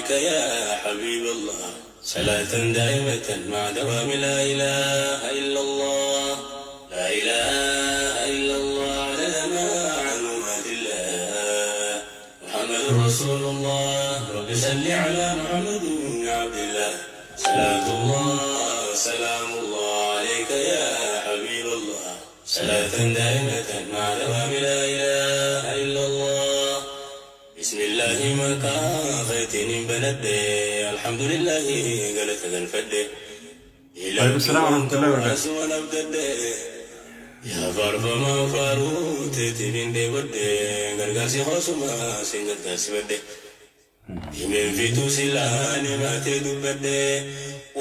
عليك يا حبيب الله صلاة دائمة مع دوام لا إله إلا الله لا إله إلا الله عدد ما معلومات الله محمد رسول الله رب صل على محمد بن عبد الله صلاة الله سلام الله عليك يا حبيب الله صلاة دائمة مع دوام لا إله إلا الله بسم الله maqaa keetiin banadhe alhamdulillahi galata galfadhe Waalaikum salaam warahmatullahi wabarakatuh. Asuman abdadhe yaa faarfamaa faaruu teetiin dheebadhe gargaarsi hoosuma siin gargaarsifadhe himeen fiituu silaa nimaatee dubbadhe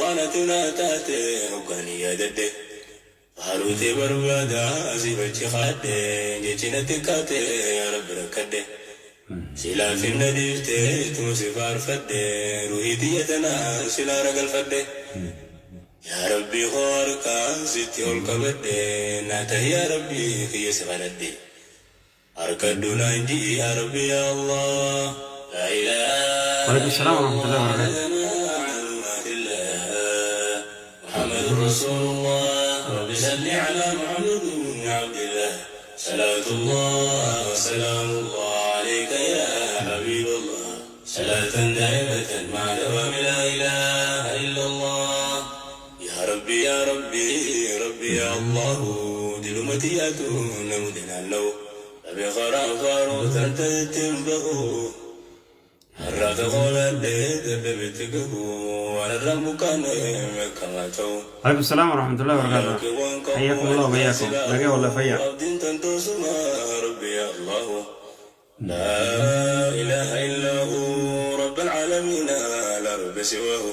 waan ati naa taate hoggaanii yaadadhe faaruutee barbaada asiifachi kaadhe jechi natti kaate yaa rabbi rakkadhe silaa finna dhiiftee tuma si faarfadhe ruhii tiyya tanaa silaa ragalfadhe yaa rabbii koo harkaan sitti ol qabadhe naa tahi yaa rabbii kiyya si kadhadhe harkadhu naan ji'i yaa rabbi yaa allah laa ilaaha Waalaikum salaam warahmatullahi wabarakatuh. محمد رسول الله رب صل على محمد بن عبد الله صلاة الله وسلام الله عليك يا حبيب الله صلاة دائمة مع دوام لا إله إلا الله يا ربي يا ربي ربي يا الله دلمتي نمدنا لو أبي خرافار تنتبه Waalaikum salaam warahmatullahi wabarakatuh. Hayyakum Allah wa bayyakum. Nagaya walla fayya. لا إله إلا هو رب العالمين لا رب سواه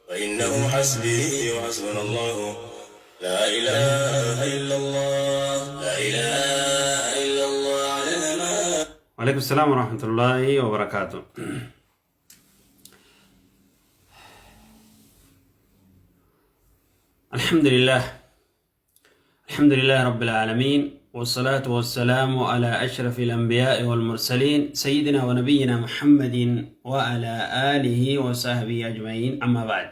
فإنه حسبي وحسبنا الله لا إله إلا الله لا إله إلا الله عدد ما Waalaikum salaam warahmatullahi wabarakatuh. الحمد لله الحمد لله رب العالمين والصلاة والسلام على أشرف الأنبياء والمرسلين سيدنا ونبينا محمد وعلى آله وصحبه أجمعين أما بعد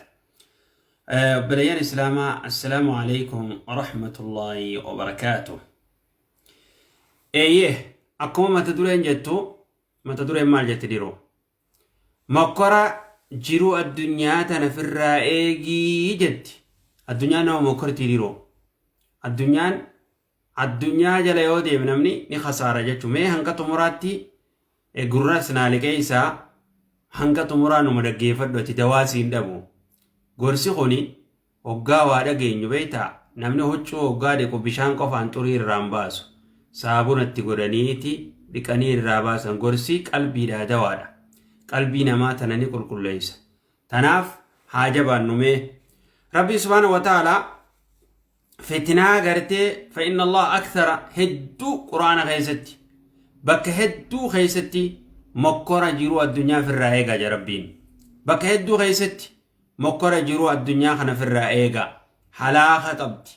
بليان إسلاما السلام عليكم ورحمة الله وبركاته إيه أقوم ما تدرين جتو ما تدرين مال جت ديرو مقرأ jiruu addunyaa tana firraa eegii jetti. Addunyaan nama mokkorti diroo. Addunyaan addunyaa jala yoo deeme namni ni khasaara jechuudha. Mee hanga xumuraatti gurra sinaaliqee isaa hanga xumuraa numa dhaggeeffadhu ati dawaa siin dhabu. Gorsi kuni hoggaa waa dhageenyu beektaa namni huccuu hoggaa dhiqu bishaan qofaan xurii irraan baasu. Saabuna itti godhaniiti dhiqanii irraa baasan gorsi qalbiidhaa dawaadha. Qalbii namaa tana ni qulqulleessa. Tanaaf haa jabaannu mee. Rabbi subhaanahu wa ta'aalaa fitinaa gartee fa'inna Allah akthara hedduu quraana keessatti bakka hedduu keessatti mokkora jiruu addunyaa firraa eegaa jira Rabbiin. Bakka hedduu keessatti mokkora jiruu addunyaa kana firraa eegaa. Halaaka qabdi.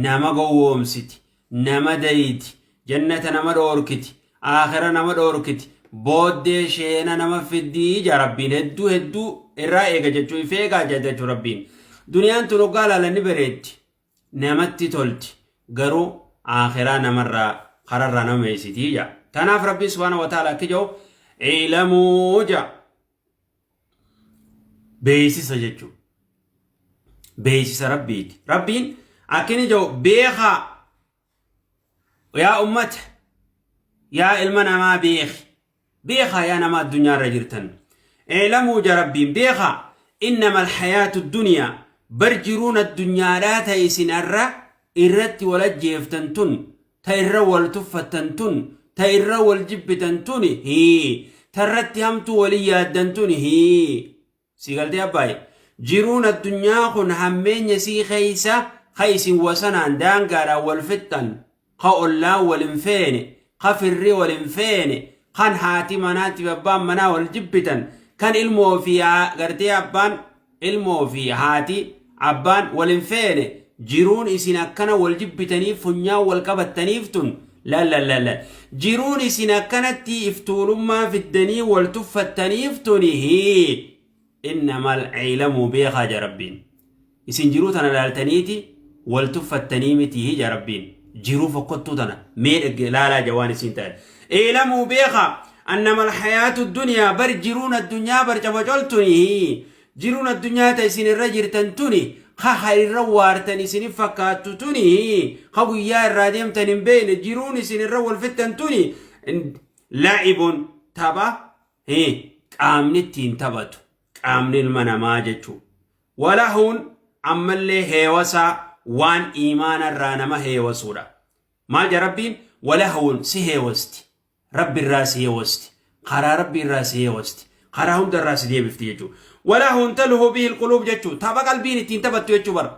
Nama gowwoomsiti. Nama dayiti. Jannata nama dhoorkiti. Aakhira nama dhoorkiti. Booddee sheena nama fiddii jaa Rabbiin hedduu hedduu irraa eega jechuu if eegaa jaa jechuu Rabbiin. Duniyaan tun hoggaa laalan ni bareeddi. Namatti tolti. Garuu aakhiraa namarraa kararraa nama meeysitii jaa. Tanaaf Rabbiin subhaanahu wa ta'ala akka jedhu ilamuu jaa. Beeysisa jechuu. Beeysisa Rabbiiti. Rabbiin akka inni jedhu beekaa yaa ummata yaa ilma namaa beeki beekaa yaa nama addunyaa irra jirtan eelamuu ja rabbiin beekaa innama alhayaatu duniyaa bar jiruun addunyaadhaa ta isin arra irratti wal ajjeeftan tun ta irra wal tuffattan tun ta irra wal jibbitan tun hii ta irratti hamtuu walii yaaddan tun hii Si galtee abbaaye? Jiruun addunyaa kun hammeenya isii keessa ka isin wasanaan daangaadhaan wal fixxan, ka ollaan wal hin feene, ka firri wal hin feene, kan haati manaatiif abbaan manaa wal jibbitan, kan ilmoo fi gartee abbaan ilmoo fi haati abbaan wal hin feene, jiruun isin akkana wal jibbitaniif funyaan wal qabattaniif tun Laal laal laal laal. Jiruun isin akkanatti iftuulummaa fiddanii wal tuffattaniif tuni innamal ciilamuu beekaa ja Rabbiin. Isin jiruu tana laaltaniiti wal tuffattanii miti ja Rabbiin. Jiruu fokkottuu tana mee dhagge laalaa ja waan isin ta'e. Ciilamuu beekaa annamal hayaatu duniyaa bar jiruun addunyaa bar cabacoltuni jiruun addunyaa ta isin irra jirtan tuni ka irra waartan isin fakkaattu tuni ka guyyaa irraa deemtan hin beekne jiruun isin irra wal fixxan tuni laa'ibun tapha qaamni ittiin taphatu qaamni ilma namaa jechuudha. Walahuun ammallee heewasaa waan iimaana irraa nama heewasuudha. Maal jedha Rabbiin? Walahuun si heewasti. Rabbi irraa si heewasti. Karaa Rabbi irraa si heewasti. Karaa hunda irraa si deebifti jechuudha. Walahuun talhuu bihi alquluub jechuudha. Tapha qalbiin ittiin taphattu jechuu bara.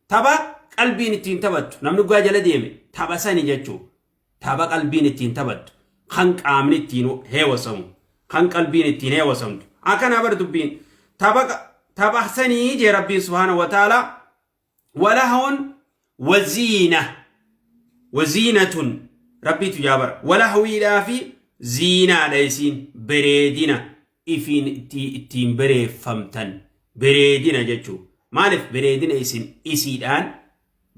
Tapha qalbiin ittiin taphattu. Namni dhugaa jala deeme tapha sani jechuudha. Tapha qalbiin ittiin taphattu. Kan qaamni ittiin heewasamu. Kan qalbiin ittiin heewasamtu. Akkana bar dubbiin. Tapha sanii jee Rabbiin subhaanahu wa ta'ala. Walahuun waziina. Waziinatun Rabbiitu jaabara. Walahwiidhaa fi ziinaadha isiin bareedina ifiin ittiin bareeffamtan bareedina jechuudha. Maaliif bareedina isin isiidhaan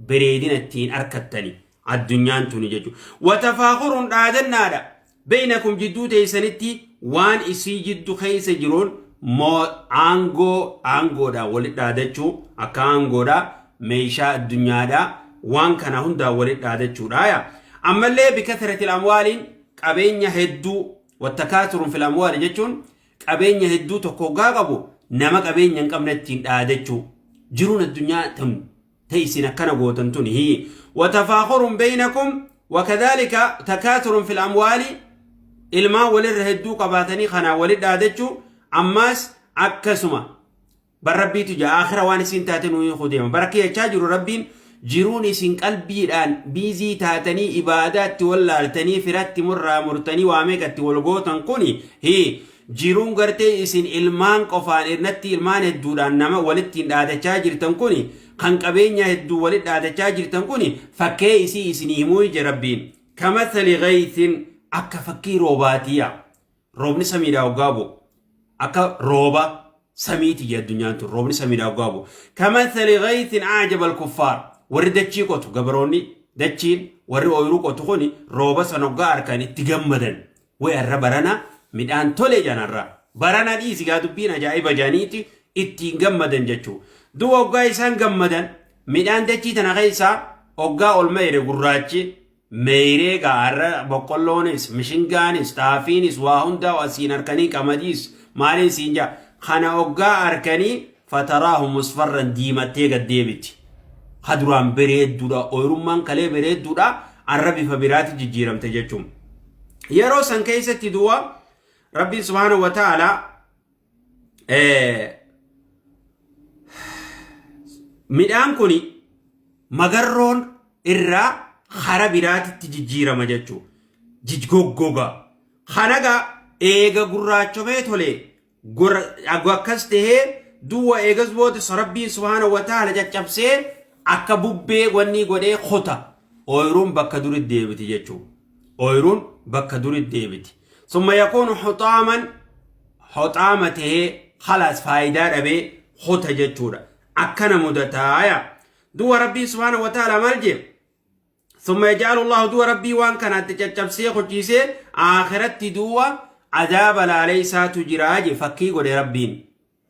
bareedina ittiin arkattani addunyaan tuni jechuudha. Watafaakuruun dhaadannaadha. Beeynakum jidduu teessanitti waan isii jiddu keessa jiruun moo aangoo aangoodhaan walitti dhaadachuu akka aangoodhaa meeshaa addunyaadhaa waan kana hundaan walitti dhaadachuudha. Yaa. Ammallee bikathratil amwaaliin qabeenya hedduu wattakaaturun fil amwaali jechuun qabeenya hedduu tokko hoggaa qabu nama qabeenya hin qabne ittiin dhaadachuu jiruun addunyaa tun ta isin akkana gootan tun hi watafaakurun beeynakum wakadhalika takaaturun fil amwaali ilmaan walirra hedduu qabaatanii kanaa walit dhaadachuu ammaas akkasuma bar Rabbiitu jaa aakhira waan isin taate nuu hiikuu deema bara kiyachaa jiru Rabbiin jiruun isin qalbiidhaan biizii taatanii ibaadaatti wallaaltanii firatti murraa murtanii waa meeqatti wal gootan kuni hi jiruun gartee isin ilmaan qofaan irratti ilmaan hedduudhaan nama walittiin dhaadachaa jirtan kuni kan qabeenya hedduu walit dhaadachaa jirtan kuni fakkee isii isinii himuu ije Rabbiin kamathali gaythin akka fakkii roobaatiya roobni samiidhaa hoggaa bu'u akka rooba samiiti jee addunyaan tun roobni samiidhaa hoggaa bu'u kamathali gaythin aajaba alkuffaar warri dachii qotu gabaroonni dachiin warri ooyiruu qotu kuni rooba san hoggaa arkan itti gammadan way arra barana midhaan tole janarra barana dhiisi gaa dubbiin ajaa'iba janiiti ittiin gammadan jechuu du'a hoggaa isaan gammadan midhaan dachii tana keessaa hoggaa ol meeyre gurraachi meeyree gaa har'a boqqolloonis mishingaanis xaafiinis waa hundaa asiin harkanii qamadiis maaliin siin jaa kana hoggaa harkanii fataraahu musfarran diimattee gad deebiti. Ha duraan bareedduudha ooyirummaan kalee bareedduudha arra bifa biraati jijjiiramte jechuun. Yeroo san keessatti du'a Rabbiin subhaanahu wa ta'ala midhaan kun magarroon irraa kara biraatitti jijjiirama jechuudha. Goggoga. Kanagaa eega gurraachomee tole akkas tahee duwwa eegas booda Rabbiin subhaanahu wa ta'ala caccabsee akka bubbee wanni godhee kota. Ooyiruun bakka duri deebiti jechuudha. Ooyiruun bakka duri deebiti. Summa yakuunu xuxaaman xuxaama tahee khalaas faayidaa dhabee kota jechuudha. Akkana mudataaya. Duwwa Rabbiin subhaanahu wa ta'ala maal jee? Summa yaj'alu Allahu du'a Rabbii waan kana itti caccabsee hojiisee akhiratti du'a azaaba laalee isaatu jira je fakkii godhe Rabbiin.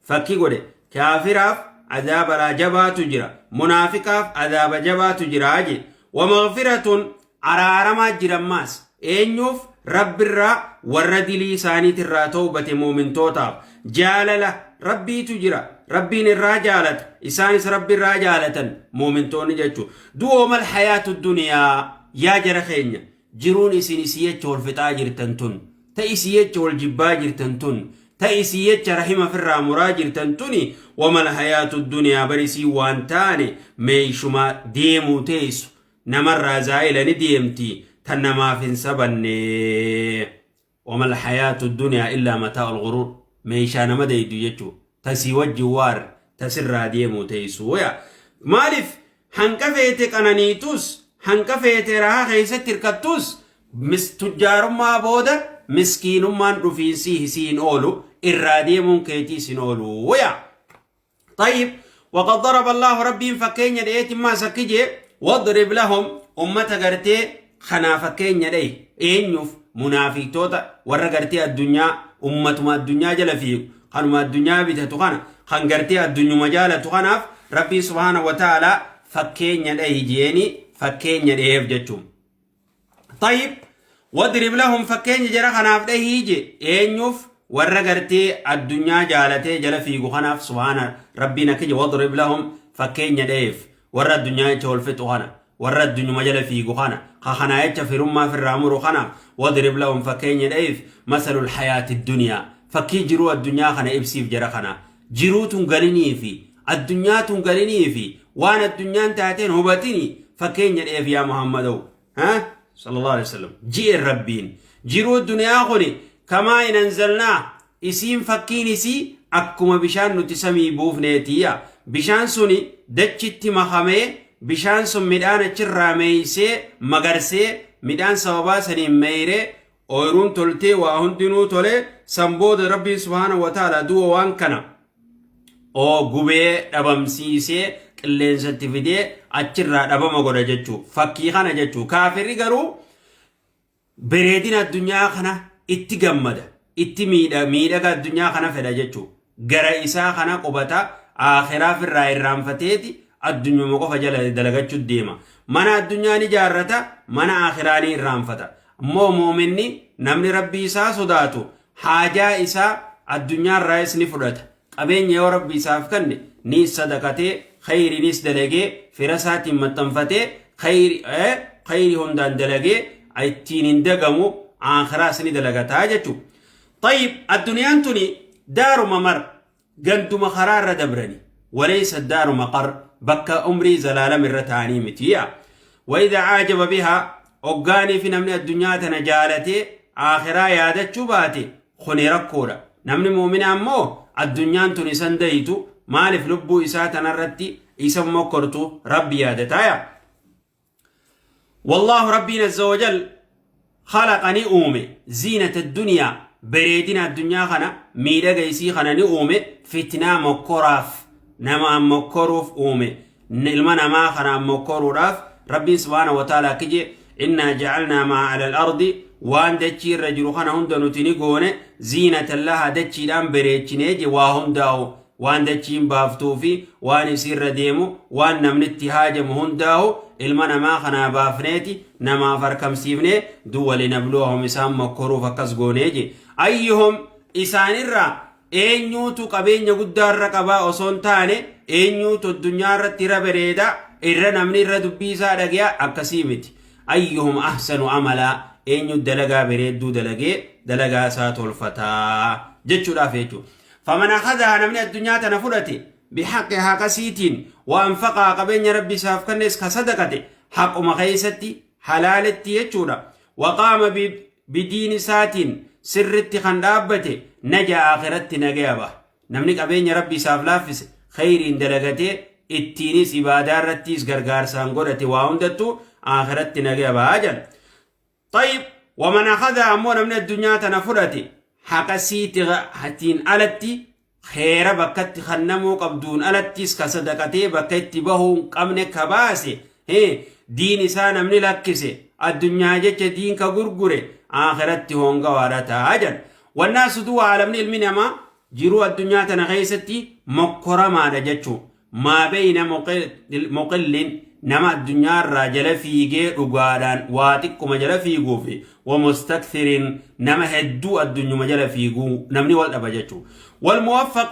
Fakkii godhe kaafiraaf azaaba laa jabaatu jira munaafiqaaf azaaba jabaatu jira je wa maghfiratun araaramaa jira ammaas eenyuuf Rabbirraa warra dilii isaaniitirraa tawbate muumintootaaf jaalala Rabbiitu jira Rabbiin irraa jaalata isaanis Rabbi irraa jaalatan muumintoonni jechuudha. Du'oo mal hayaatu duniyaa yaa jara keenya jiruun isin isii jecha wal fixaa jirtan tun ta isii jecha wal jibbaa jirtan tun ta isii jecha rahima firraa muraa jirtan tuni wamal hayaatu duniyaa bar isii waan taane meeshuma deemuu teessu namarraa zaa'ila ni deemti tan namaaf hin sabanne. Wamal hayaatu duniyaa illaa mataa'ul ghuruur meeshaa nama deeydu jechuu tasii wajjin waar tasirraa deemuu teessu waya maaliif hanqa feete qananiitus hanqa feete rahaa keessatti hirkattus Tujjaarummaa booda miskiinummaan dhufiinsii isiin oolu, irraa deemuun keetii isin oolu yaa. طيب، وقد ضرب الله، ربين فكين يديت ما سكجي، واضرب لهم أمة غرتي خنا فكين يدي إنيوف منافق توتا ور غرتي الدنيا، أمة ما الدنيا جل فيه خنما الدنيا بتتو خنا خن غرتي الدنيا مجالة خناف ربي سبحانه وتعالى فكين يدي جيني فكين يدي جتشم. طيب، واضرب لهم فكين جرى خناف ده هيجي إنيوف warra gartee addunyaa jaalatee jala fiigu kanaaf. Subhaana rabbiin akka jedhu، واضرب لهم fakkeenya dheef warra addunyaa jecha wal fixu kana, warra addunyuma jala fiigu kana, ka kanaa jecha firummaa firraa muru kanaaf. واضرب لهم fakkeenya dheef مثل الحياة الدنيا fakkii jiruu addunyaa kana ibsiif jara kana. Jiruu tun galinii fi addunyaa tun galinii fi waan addunyaan taateen hubatini fakkeenya dheef yaa Muhammadow ha صلى الله عليه وسلم. Ji'e rabbiin jiruu duniyaa kuni كماء أنزلناه isiin fakkiin isii akkuma bishaan nuti samii buufneetiyya. Bishaan suni dachitti makamee, bishaan sun midhaan achirraa meeysee magarsee, midhaan sababaa saniin meeyree, ooyiruun toltee, waa hundinuu tolee, san booda rabbiin سبحانه وتعالى du'a waan kana oo gubee dhabamsiisee qilleensatti fidee achirraa dhabama godha jechuu fakkii kana jechuu. Kaafirri garuu bareedina addunyaa kana itti gammada, itti miidhaga addunyaa kana fedha jechuu. Gara isaa kana qubata, aakhiraaf irraa irraanfateeti addunyuma qofa jala dalagachuu deema. Mana addunyaa ni ijaarrata, mana aakhiraa ni irraanfata. Ammoo muuminni, namni rabbii isaa sodaatu, haajaa isaa addunyaarraayis ni fudhata. Qabeenya yoo rabbi isaaf kenne ni sadaqatee, khayriinis dalagee, fira isaatiin maxxanfatee, khayrii hundaan dalagee ittiin hin dagamu, aakhiraas ni dalagataa jechuudha. طيب، addunyaan tuni دار ممر ganduma karaarra dabrani، وليس دار مقر bakka umrii zalaalam irra ta'anii mitiya. وإذا أعجب بها hoggaanii fi namni addunyaa tana jaalatee aakhiraa yaadachuu baate kuni rakkoodha. Namni muumina ammoo addunyaan tun isan dayitu, maaliif lubbuu isaa tanarratti isa mokkortu, rabbi yaadataaya. والله ربنا عز وجل خلق ni uume زينة الدنيا bareedina addunyaa kana, miidhaga isii kana ni uume fitnaa mokkoraaf, namaan mokkoruuf uume, ilma namaa kanaan mokkoruudhaaf. Rabbiin سبحانه وتعالى kije: إنا جعلنا ما على الأرض waan dachii irra jiru kana hunda nuti ni goone زينة لها dachiidhaan bareechinee je. Waa hundaa'u, waan dachiin baaftuu fi waan isiirra deemu, waan namni itti haajamu hundaa'u ilma namaa kanaa baafneeti namaaf harkamsiifne. Duwwa لنبلوهم isaan mokkoruuf akkas goonee je. أيهم isaanirraa eenyuutu qabeenya guddaarra qabaa osoo hin taane, eenyuutu addunyaa irratti irra bareeda, irra namni irra dubbii isaa dhagaya akkasii miti. أيهم أحسن عملا eenyu dalagaa bareedduu dalagee dalagaa isaa tolfataa jechuudhaaf jechuudha. فمن أخذها namni addunyaa tana fudhate بحق haqa siitiin، وأنفقها qabeenya rabbi isaaf kennes ka sadaqate haquma keeysatti halaaletti jechuudha، وقام bidiin isaatiin sirritti kan dhaabbate نجا akhiratti nagaya baha. Namni qabeenya rabbi isaaf laaffise khayriin dalagatee, ittiinis ibaadaa irrattis gargaarsaan godhate, waa hundattuu akhiratti nagaya baha jedhan. طيب، ومن أخذها ammoo namni addunyaa tana fudhate haqa siitiin alatti, xeera bakkatti kannamuu qabduun alattis ka sadaqatee bakka itti bahuu hin qabne ka baase, diin isaa namni lakkise, addunyaa jecha diin ka gurgure akhiratti hongawaadha ta'a jedhan. والناس du'a alamni ilmi namaa jiruu addunyaa tana keessatti mokkoramaadha jechuu. ما بين مقل nama addunyaarraa jala fiigee dhugaadhaan waa xiqquma jala fiiguu fi ومستكثر nama hedduu addunyuma jala fiiguu namni wal dhaba jechuu. والموفق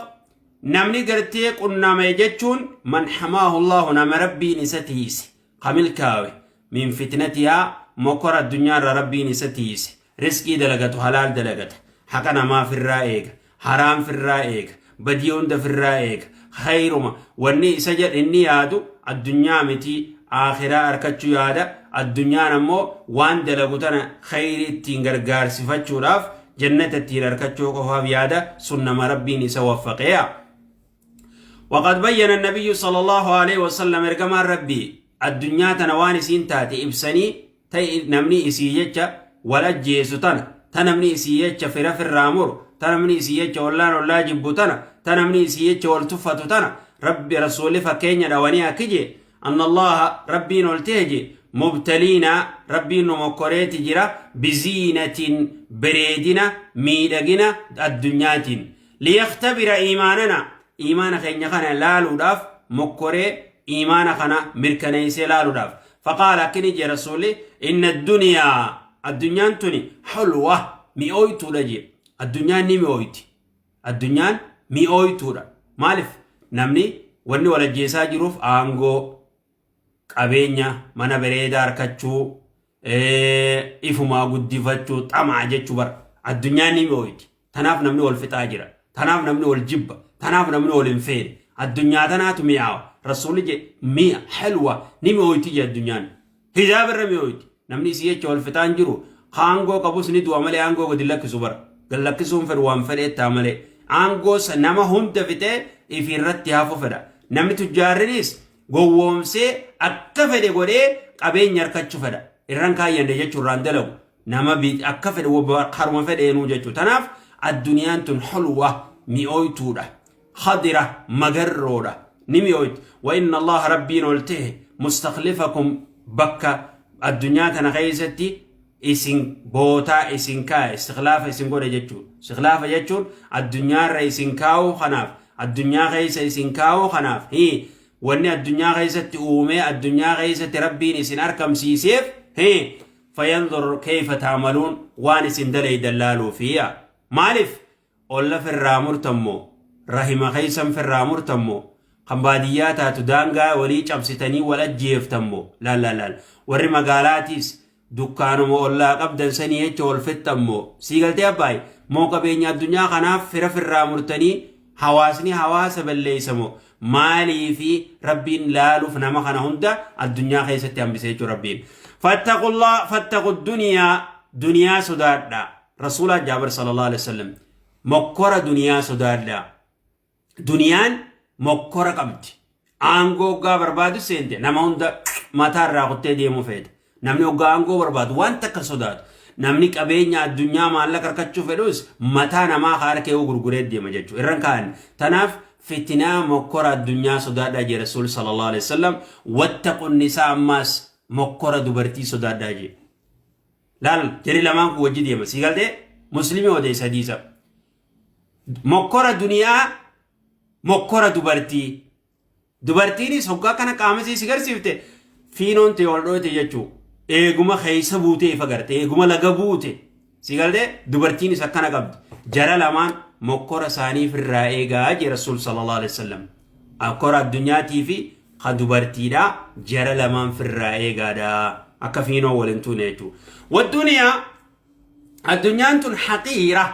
namni gartee qunname jechuun من حماه الله nama rabbiin isa tiise, kamilkaawe من فتنتها mokkora addunyaarraa rabbiin isa tiise. Riskii dalagatu halaal dalagata, haqa namaa firraa eega, haraam firraa eega, badii hunda firraa eega, khayruma wanni isa jedhe inni yaadu addunyaa miti, aakhiraa arkachuu yaada. Addunyaan ammoo waan dalagu tana khayri ittiin gargaarsifachuudhaaf, jannata ittiin arkachuu qofaaf yaada. Sun nama rabbiin isa waffaqeeya. وقد بين النبي صلى الله عليه وسلم ergamaan rabbii addunyaa tana waan isiin taate ibsanii ta'e namni isii jecha Wal ajjeesu tana, ta namni isii jecha fira firraa muru, ta namni isii jecha ollaan ollaa jibbu tana, ta namni isii jecha wal tuffatu tana, Rabbi Rasuulli fakkeenya dhawanii akki jee: anna Allaaha, Rabbiin ol ta'e jee, mubtaliinaa, Rabbiin nu mokkoreeti jira, biziinatin, bareedina miidhagina addunyaatiin, liyaktabira iimaanana, iimaana keenya kana laaluudhaaf mokkoree, iimaana kana mirkaneessee laaluudhaaf. Faqaala, akkini jee Rasuulli, inna addunyaa, addunyaan tuni, hulwa, mi'ooytuudha jee. Addunyaan ni mi'ooyti, addunyaan mi'ooytuudha. Maaliif namni wanni wal ajjeesaa jiruuf? Aangoo, qabeenya, mana bareedaa harkachuu, ifumaa guddifachuu, xamaa jechuu bara. Addunyaan ni mi'ooyti. Tanaaf namni wal fixaa jira, tanaaf namni wal jibba, tanaaf namni wal hin feene. Addunyaa tanaatu mi'aawa. Rasuulli je mi'a helwa, ni mi'ooyti je. Addunyaan hijaaba irra mi'ooyti. Namni isii jecha wal fixaan jiru aangoo qabus ni du'a malee aangoo gadi lakkisu bara. Gad lakkisuun fedhu, waan fedheettaa malee aangoo nama hunda fixee ifi irratti hafu fedha. Namni tujjaarrinis gowwoomsee akka fedhe godhee qabeenya harkachuu fedha. Irran kaayyanne jechuu irraan dalagu, nama akka fedhe karuma fedheenuu jechuu. Tanaaf addunyaan tun hulwa, mi'ooytuudha, khadira, magarroodha, ni mi'ooyti. Wa inna Allaha, Rabbiin ol ta'e, mustaklifakum, bakka addunyaa tana keessatti isin bootaa isin kaa'e, istikhlaafa isin godhe jechuu. Istikhlaafa jechuun addunyaarra isin kaa'uu. Kanaaf addunyaa keessa isin kaa'uu. Kanaaf hi wanni addunyaa keessatti uumee addunyaa keessatti Rabbiin isin argamsiiseef, hi fayanzur kayfa taamaluun, waan isin dalaydan laaluufiya. Maaliif olla firraa murtammoo, rahima keessan firraa murtammoo, kan baadiyyaa taatu daangaa walii cabsitanii wal ajjeeftammoo? Laal, laal, laal. Warri magaalaatiis dukkaanuma ollaa qabdan sanii jecha wal fixxammoo? Sii galtee abbaay? Moo qabeenya addunyaa kanaaf fira firraa murtanii hawaasni hawaasa balleessamoo? Maalii fi Rabbiin laaluuf nama kana hunda addunyaa keessatti hambisee jechuudha Rabbiin. Fattaqullaa, fattaqu duniyaa, duniyaa sodaadha. Rasuulaa Jaabir sallallahu alaihi wasallam, mokkora duniyaa sodaadha. Duniyaan mokkora qabdi. Aangoo hoggaa barbaadu seente nama hunda mataa irraa kuttee deemuu feete. Namni hoggaa aangoo barbaadu waan takka sodaatu. Namni qabeenya addunyaa, maallaqa harkachuu fedhus mataa namaa harka gurguree deema jechuudha. Irran kaa'an. Tanaaf fitinaa mokkora addunyaa sodaadhaa jee Rasuul sallallahu alaihi wasallam. Wattaqu nisaa, ammaas mokkora dubartii sodaadhaa jee. Laal, jarri lamaan kun wajji deema. Si galtee? Muslimii odeessa hadiisa. Mokkora duniyaa, mokkora dubartii. Dubartiinis hoggaa kana qaama isii si garsiifte fiinoon ta'e ol dhoote jechuu. Eeguma keessa buutee ifa garte, eeguma laga buute. Si galtee? Dubartiinis akkana qabdi. Jara lamaan mokkora isaanii irraa eegaa jee Rasuul sallallahu alaihi wasallam. Mokkora addunyaatii fi ka dubartiidha, jara lamaan firraa eegaadha. Akka fiinoo waliin tuune jechuudha. Wadduniyaa, addunyaan tun, haqiira,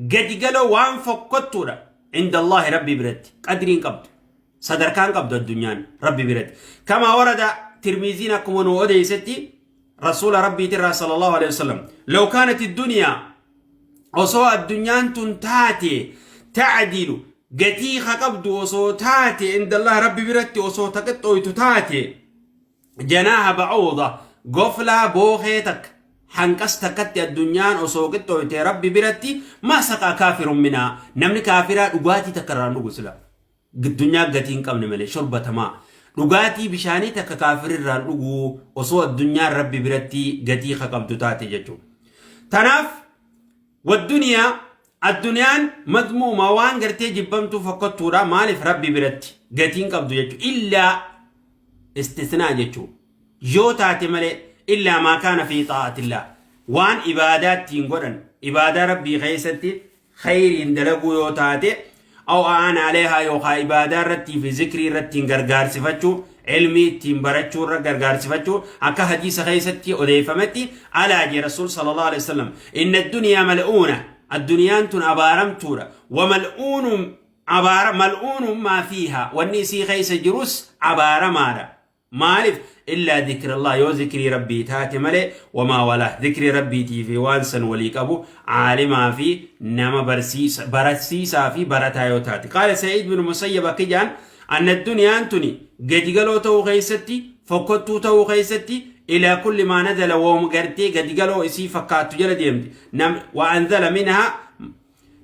gadi galoo, waan fokkottuudha. Inda Allahi, Rabbi biratti qadriin qabdu. Sadarkaan qabdu addunyaan Rabbi biratti. Kama warada Tirmiziin, akkuma nu odeessetti Rasuula Rabbiitirraa sallallahu alaihi wasallam: law kaanat addunyaa, osoo addunyaan tun taate, ta'dilu, gatii ka qabdu osoo taate, inda Allah, Rabbi biratti osoo taqixxooytu taate, janaaha ba'uuda, goflaa bookee takka hanqas takkatti addunyaan osoo qixxooyte Rabbi biratti, maa saqaa kaafirun minaa, namni kaafiraa dhugaatii takka irraan dhugu sila. Addunyaa gatii hin qabne malee shorbatamaa dhugaatii bishaanii takka kaafirirraan dhuguu, osoo addunyaan Rabbi biratti gatii ka qabdu taate jechuudha. Tanaaf wadduniyaa, addunyaan, madmuuma, waan gartee jibbamtuu fokkottuudha. Maaliif? Rabbi biratti gatiin qabdu jechuudha. Illaa istisnaa jechuudha. Yoo taate malee, illaa maa kaana fi xaa'atillaa, waan ibaadaa ittiin godhan, ibaadaa Rabbii keessatti khayriin dalaguu yoo taate, aw aana aleehaa, yookaan ibaadaa irrattii fi zikrii irratti ittiin gargaarsifachuu, ilmii ittiin barachuu irra gargaarsifachuu, akka hadiisa keessatti odeeffametti, alaa jee Rasuul sallallahu alaihi wasallam: inna addunyaa mal'uuna, addunyaan tun abaaramtuudha, wa mal'uunu, abaara, mal'uunu maa fiiha, wanni isii keessa jirus abaaramaadha. Maaliif? Illaa zikrallah, yoo zikrii Rabbii taate malee, wamaa walaa, zikrii Rabbiitii fi waan san walii qabu, caalimaa fi nama barsiisa, barsiisaa fi barataa yoo taate. Qaala Sa'iid bin Musayyab, akka jaan, anna addunyaan tuni gadi galoo ta'uu keessatti, fokkottuu ta'uu keessatti, Ilaa kulli maa nazala woom gartee gadi galoo isii fakkaattu jala deemti. Nam wa anzala minhaa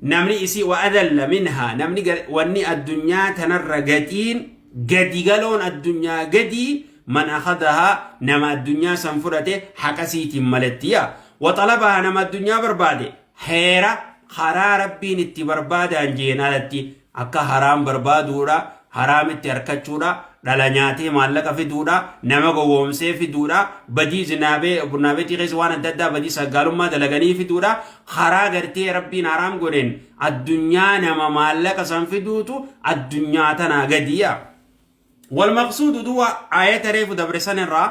namni isii wa adalla minhaa namni wanni addunyaa tanarra gatiin gadi galoon addunyaa gadii man akhadahaa nama addunyaa san fudhate haqa siitiin malettiya. Wa xalabahaa nama addunyaa barbaade heera karaa Rabbiin itti barbaadaan jeen alatti akka haraam barbaaduudha, haraamitti harkachuudha, dhala nyaatee maallaqa fiduudha, nama gowwoomsee fiduudha, badii zinaabee burnaabeetii keessa waan adda addaa badii saggaalummaa dalaganii fiduudha, karaa gartee Rabbiin haraam godheen addunyaa nama maallaqa san fiduutu addunyaa tanaa gadiya. Walmaqsuudu duwa aayata reefu dabre san irraa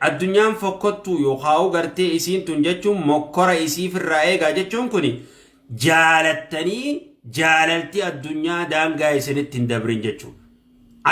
addunyaan fokkottuu yookaan gartee isiin tun jechuun mokkora isiif irraa eegaa jechuun kun jaalattanii jaalalti addunyaa daangaa isinitti hin dabrin jechuudha.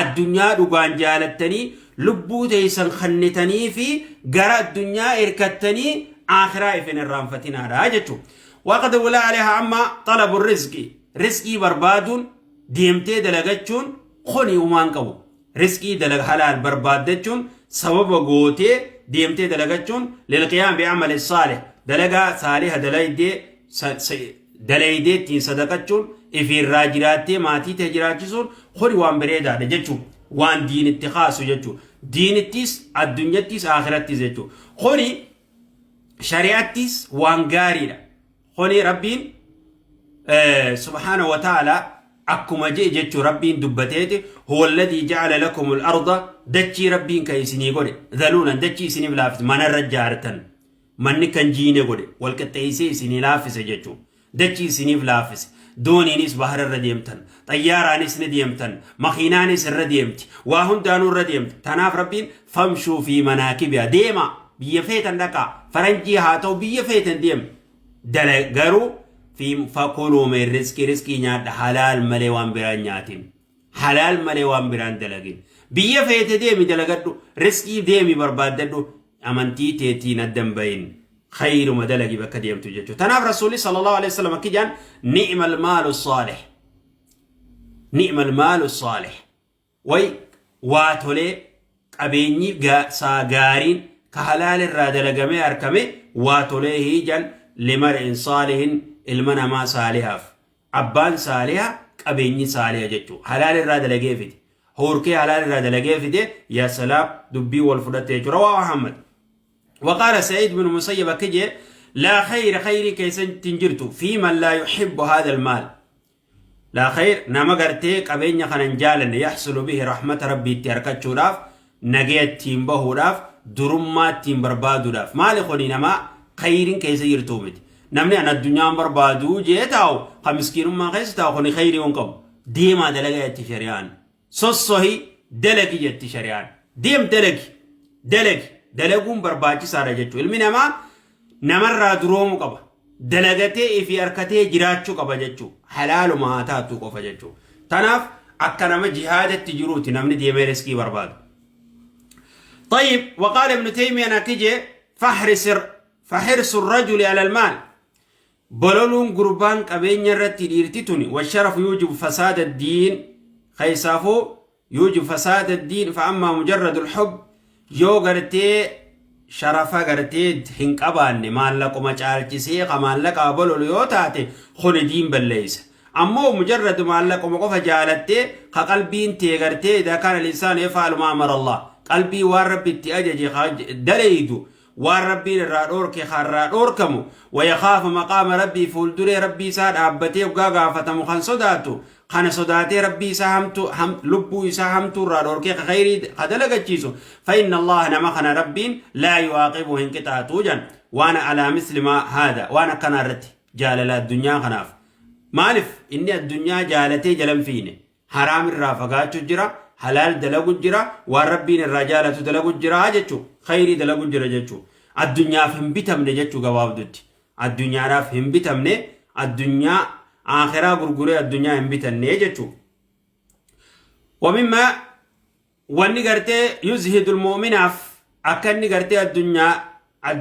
Addunyaa dhugaan jaalattanii lubbuu teessan kennitanii fi gara addunyaa erkattanii akhiraa ifin irraanfatinaadha jechuudha. Waqad walaa aleha amma xalabu rizqi rizqii barbaaduun deemtee dalagachuun kuni humaan qabu. Rizqii dalaga halaal barbaaddachuun sababa gootee deemtee dalagachuun lilqiyaam bi'amali saalih dalagaa saaliha dalaydee dalaydee ittiin sadaqachuun ifiirraa jiraattee maatii ta'e jiraachisuun kuni waan bareedaadha jechuudha. Waan diinitti kaasu jechuudha. Diinittis addunyattis akhirattis jechuudha. Kuni shari'attis waan gaariidha. Kuni Rabbiin subhaana wa ta'ala akkuma jee jechuu Rabbiin dubbateeti huwa alladhii ja'ala lakum al-arda dachii Rabbiin kan isinii godhe dhaluulan dachii isiniif laaffise manarra ijaartan manni kan jiine godhe wal qixxeessee isinii laaffise jechuu dachii isiniif laaffise dooniinis bahararra deemtan xayyaaraanis ni deemtan makiinaanis irra deemti waa hundaanuu irra deemti tanaaf Rabbiin famshuu fi manaakibiha deema biyya feetan dhaqaa faranjii haa ta'u biyya feetan deema dala garuu fi fakuluu min rizqi rizqii nyaadha halaal malee waan biraan nyaatin halaal malee waan biraan dalagin biyya feete deemi dalagadhu rizqii deemi barbaaddadhu amantii teetiin addan bahin khayruma dalagi bakka deemtu jechuudha. Tanaaf Rasuulli sallallahu alaihi wasallam akki jedhan ni'mal maalu saalih ni'mal maalu saalih way waa tolee qabeenyi saa gaariin ka halaal irraa dalagamee harkame waa tolee hiijan limar'in saalihin ilma namaa saalihaaf abbaan saaliha qabeenyi saaliha jechuudha. Halaal irraa dalagee fide. Hoorkee halaal irraa dalagee fide yaa salaam dubbii wal fudhatte jechuudha. Rawaa Muhammad. وقال سعيد بن مسيب كجي لا خير خير كيسن تنجرت في من لا يحب هذا المال لا خير نما غرتي قبينيا خنن جالن يحصل به رحمة ربي تركچوراف نجيت تيمبهوراف درما تيم بربادوراف مالي خوني نما خير كيس يرتومت نمني أنا الدنيا بربادو جيتاو خمسكين ما خيستاو خوني خيري ونقب ديما دلقا يتشريان سوسوهي دلقي يتشريان ديم دلقي دلقي dalaguun barbaachisaadha jechuudha. Ilmi namaa namarraa duroomuu qaba. Dalagatee fi harkatee jiraachuu qaba jechuudha. Halaaluma haa taatu qofa jechuudha. Tanaaf akka nama jihaadatti jiruuti namni deemee riskii barbaadu. طيب وقال ابن تيمية نكجي فحرص الرجل على المال بلولون قربان قبين يرتي ديرتتني والشرف يوجب فساد الدين خيسافو يوجب فساد الدين فأما مجرد الحب yoo gartee sharafa gartee hin qabaanne maallaquma caalchisee ka maallaqaa bololu yoo taate kuni diin balleeysa. Ammoo mujarrad maallaquma qofa jaalattee ka qalbiin tee gartee idaa kaana linsaanu yaf'alu maa amara Allah qalbii waan rabbi itti ajaje dalaydu waan rabbiin irraa dhoorke irraa dhoorkamu wayakaafu maqaama rabbii fuulduree rabbii isaa dhaabbatee waggaa gaafatamu kan sodaatu kana sodaatee rabbii isaa hamtu lubbuu isaa hamtuu irraa dhoorkee ka khayrii ka dalagachiisu fa inna allaha nama kana rabbiin laa yu'aaqibu hin qixaatuu jan waan alaa misli maa haada waan akkanaa irratti jaalala addunyaa kanaaf maaliif inni addunyaa jaalatee jalan fiine haraam irraa fagaachuu jira halaal dalagu jira waan rabbiin irraa jaalatu dalagu jira jechuu khayrii dalagu jira jechuu addunyaaf hin bitamne jechuu gabaabdutti addunyaadhaaf hin bitamne addunyaa akhiraa gurguree addunyaa hin bitanne jechuu. ومما wanni gartee yuzhidul mu'minaaf akka inni gartee addunyaa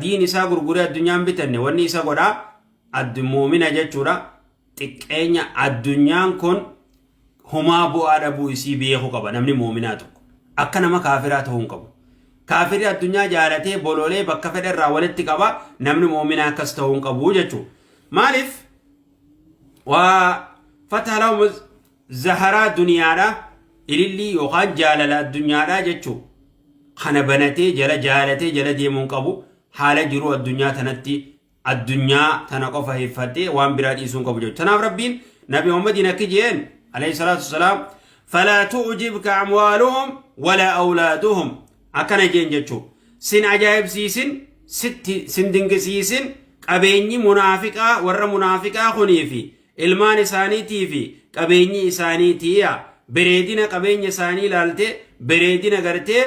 diin isaa gurguree addunyaa hin bitanne wanni isa godhaa mu'mina jechuudha xiqqeenya addunyaan kun humaa bu'aa dhabuu isii beekuu qaba namni mu'minaa tokko akka nama kaafiraa ta'uu hin qabu. Kaafirri addunyaa jaalatee bololee bakka fedhe irraa walitti qaba. Namni mu'minaa akkas ta'uu hin qabu jechuudha. Maaliif? Waa fataha lahum zaharaa duniyaadha ilillii yookaan jaalala addunyaadha jechuudha. Kana banatee jala jaalatee jala deemuu hin qabu. Haala jiruu addunyaa tanatti addunyaa tana qofa hiffatee waan biraa dhiisuu hin qabu jechuudha. Tanaaf Rabbiin Nabi Muhammadiin akki jeen alayhi salaatu wassalaam, falaa tu'jibka amwaaluhum walaa awlaaduhum, akkana jeen jechuudha. Sin ajaa'ibsiisin, sitti sin dinqisiisin qabeenyi munaafiqaa, warra munaafiqaa kunii fi ilmaan isaaniitii fi qabeenyi isaaniitiiya. Bareedina qabeenya isaanii ilaaltee, bareedina gartee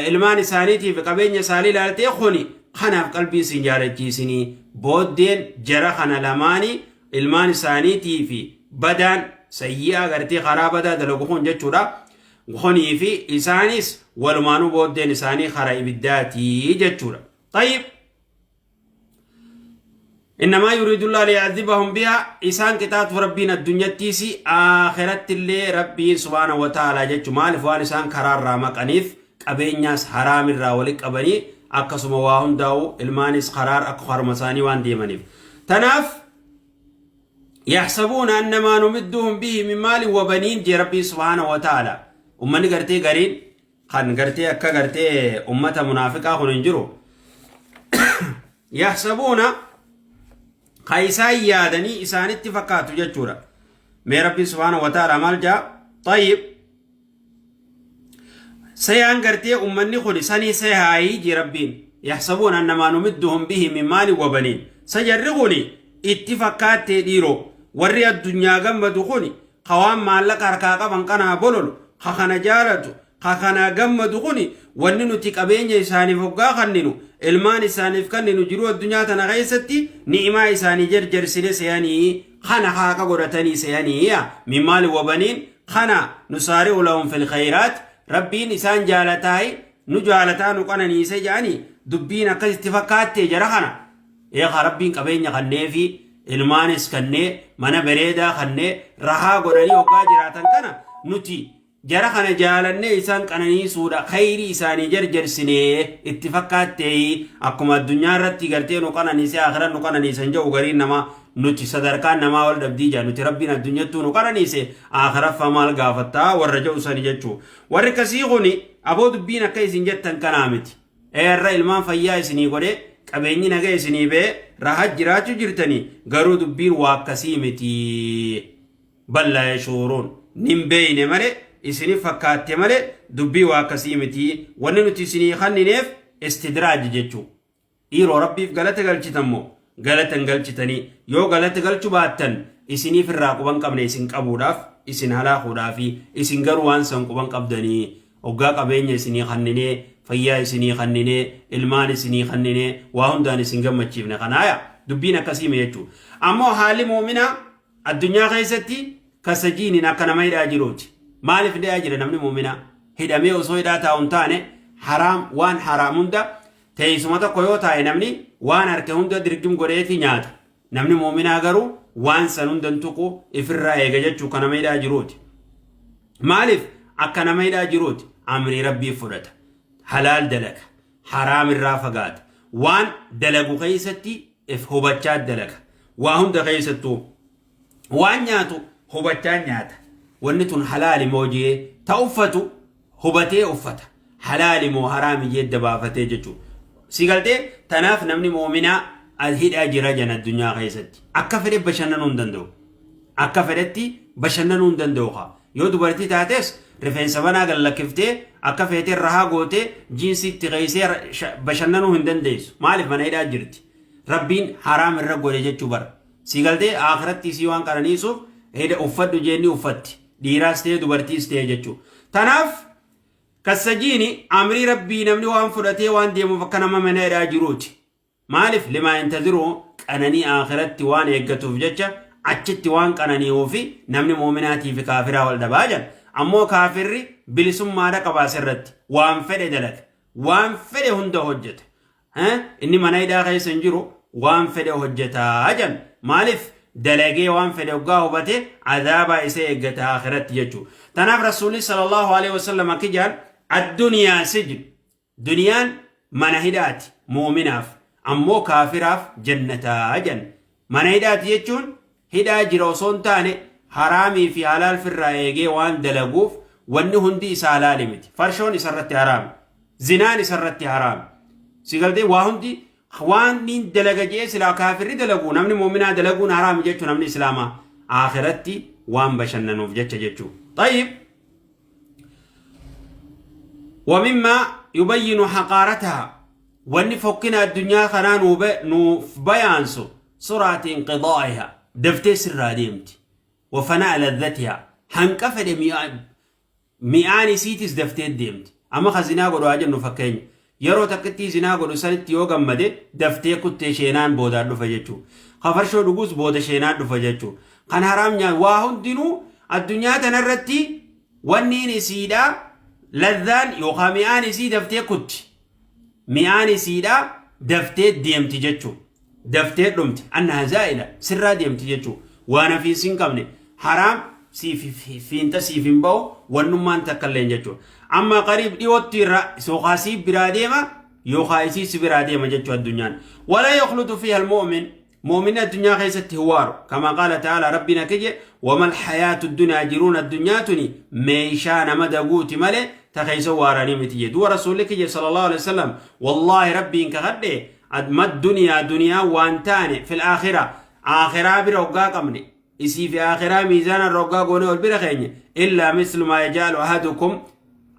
ilmaan isaaniitii fi qabeenya isaanii ilaaltee, kuni kanaaf qalbii sin jaalachiisinii. Booddeen jara kana lamaanii, ilmaan isaaniitii fi badaan sayyi'aa gartee karaa badaa dalagu kun jechuudha. Kunii fi isaanis walumaanuu booddeen isaanii karaa ibiddaatii jechuudha. طيب، إنما يريد الله ليعذبهم بها, isaan qixaaxu Rabbiin addunyattiisi akhiratti illee Rabbiin سبحانه وتعالى jechu. Maaliif? Waan isaan karaarraa maqaniif, qabeenyaas haraamirraa walitti qabanii, akkasuma waa hundaa'u ilmaanis karaar akka harma isaanii waan deemaniif. Tanaaf يحسبون أن ما نمدهم به من مال وبنين jee Rabbiin سبحانه وتعالى. Ummanni gartee gariin kan gartee akka gartee ummata munaafiqaa kun hin jiru. يحسبون ka isaan yaadanii isaanitti fakkaatu jechuudha. Mee Rabbiin سبحانه وتعالى maal jaa? طيب، sayaan gartee ummanni kun sanii sayaayii jee Rabbiin. يحسبون أن ما نمدهم به من مال وبنين, sajarri kun itti fakkaattee dhiiroo, warri addunyaa gammadu kun, ka waan maallaqa harkaa qaban kanaa bololu, ka kana jaalatu, ka kana gammadu kun, wanni nuti qabeenya isaaniif hoggaa kanninu, ilmaan isaaniif kanninu, jiruu addunyaa tana keessatti ni'imaa isaanii jarjarsine sayanii, kana haaqa godhatanii sayanii. من مال وبنين kana نسارع لهم في الخيرات, Rabbiin isaan jaalataayi, nu jaalataa, nu qananiise jedhanii dubbiin akkasitti fakkaattee jara kana. Eegaa Rabbiin qabeenya kanneefi ilmaanis kannee, mana bareedaa kannee, rahaa godhanii hoggaa jiraatan kana, nuti jara kana jaalannee isaan qananiisuudha, khayrii isaanii jarjarsinee itti fakkaattee, akkuma addunyaa irratti gartee nu qananiise akhiran nu qananiisan jedhu gariin namaa. Nuti sadarkaan namaa wal dhabdii jaa, nuti Rabbiin addunyattuu nu qananiise, akhiraffa maal gaafattaa warra jedhu sani jechuu. Warri kasii kuni, aboo, dubbiin akka isin jettan kanaa miti. Eerra ilmaan fayyaa isinii godhee, qabeenyi naga isinii bee, rahat jiraachuu jirtanii, garuu dubbiin waa akkasii miti. بل لا يشعرون, nin beeyne malee, isinif fakkaatte malee, dubbii waa akkasii miti. Wanni nuti isinii kannineef istidraaj jechuu. Dhiiroo, Rabbiif galata galchitammoo galata hin galchitanii? Yoo galata galchuu baattan, isiniif irraa quban qabne isin qabuudhaaf, isin halaakuudhaafi. Isin garuu waan san quban qabdanii, hoggaa qabeenya isinii kanninee, fayyaa isinii kanninee, ilmaan isinii kanninee, waa hundaan isin gammachiifne kanaaya, dubbiin akkasii jechuudha. Ammoo haalli muuminaa addunyaa keessatti kasajiiniin akka nama hidhaa jiruuti. Maaliif hidhaa jira namni muuminaa? Hidhamee osoo hidhaa taa'u hin taane, haraam, waan haraam hunda, teessuma tokko yoo taa'e, namni waan harka hunda dirgim godheeti nyaata. Namni muuminaa garuu waan san hunda hin tuqu, ifirraa eega jechuu, kan nama hidhaa jiruuti. Maaliif akka nama hidhaa jiruuti? Amrii Rabbii fudhata. Halaal dalaga. Haraam irraa fagaata. Waan dalagu keessatti if hubachaa dalaga. Waa hunda keessattuu waan nyaatu hubachaa nyaata. Wanni tun halaali moo jee, ta uffatu hubatee uffata. Halaali moo haraami jee dabaafatee jechuudha. Si galtee? Tanaaf namni muuminaa as hidhaa jira jan addunyaa keessatti. Akka fedhe bashannanuu hin danda'u. Akka fedhetti bashannanuu hin danda'u kaa. Yoo dubartii taates rifeensa banaa gallakkiftee, akka feetee rahaa gootee, jiinsii itti keeysee bashannanuu hin dandeessu. Maaliif? Mana hidhaa jirti. Rabbiin haraam irra godhe jechuu bara. Si galtee? Akhiratti isii waan qananiisuuf hidha uffadhu jeenni uffatti. Dhiiraas ta'e dubartiis ta'e jechuu. Tanaaf kassajiini amrii Rabbii namni waan fudhatee waan deemuuf akka nama mana hidhaa jiruuti. Maaliif? لما ينتظر, qananii akhiratti waan eeggatuuf jecha, achitti waan qanani'uu fi namni muuminaatii fi kaafiraa wal dhabaa jedha. Ammoo kaafirri bilisummaadha qaba asirratti. Waan fedhe dalaga. Waan fedhe hunda hojjeta. Inni mana hidhaa keessa hin jiru, waan fedhe hojjetaa jedhan. Maaliif? Dalagee waan fedhe hoggaa hubate, azaabaa isa eeggata akhiratti jechuudha. Tanaaf Rasuulli صلى الله عليه وسلم akki jedhan, الدنيا سجن. Duniyaan mana hidhaati mu'uminaaf, ammoo kaafiraaf jannataa jan. Mana hidhaati jechuun hidhaa jira osoo hin taane haraamii fi halaal firraa eegee waan dalaguuf wanni hundi isa halaali miti. Farshoon isarratti haraami. Zinaan isarratti haraami. Si galtee waa hundi waan niin dalaga jee silaa kaafirri dalagu namni mu'minaa dalaguun haraami jechuu namni islaamaa akhiratti waan bashannanuuf jecha jechuu. طيب ومما يبين حقارتها واني فكنا الدنيا خنا نوف بيانسو سرعة انقضائها دفتي سر ديمتي وفناء لذتها هنكفد mi'aan isiitis daftee deemti. Amma ka zinaa godhu haa jennu fakkeenya. Yeroo takkittii zinaa godhu sanitti yoo gammade daftee kuttee sheenaan boodaan dhufa jechuudha. Ka farshoo dhugus booda sheenaan dhufa jechuudha. Kan haraam nyaatu waa hundinuu addunyaa tanarratti wanniin isiidhaa lazzaan yookaan mi'aan isii daftee kutti. Mi'aan isiidhaa daftee deemti jechuudha. Daftee dhumti. Annaha zaa'ila sirraa deemti jechuudha. Waan hafiinsi hin qabne haraam siif fiinxa siif hin ba'u wannummaan takka illee jechuudha. Amma qariib dhiyootti irra yookaan siif biraa deema yookaan isii si biraa deema jechuudha addunyaan. ولا يخلد فيها المؤمن mu'minni addunyaa keessatti hin waaru. كما قال تعالى rabbiin akka jedhe وما الحياة الدنيا jiruun addunyaa tuni meeshaa nama daguuti malee ta keessa waaranii miti jedhu. Du'a rasuulli kiyya صلى الله عليه وسلم والله rabbiin kakadhe ما الدنيا duniyaa waan taane في الآخرة aakhiraa bira hoggaa qabne isii fi aakhiraa miizaana irra hoggaa goone ol bira keenye إلا مثل ما يجعل أحدكم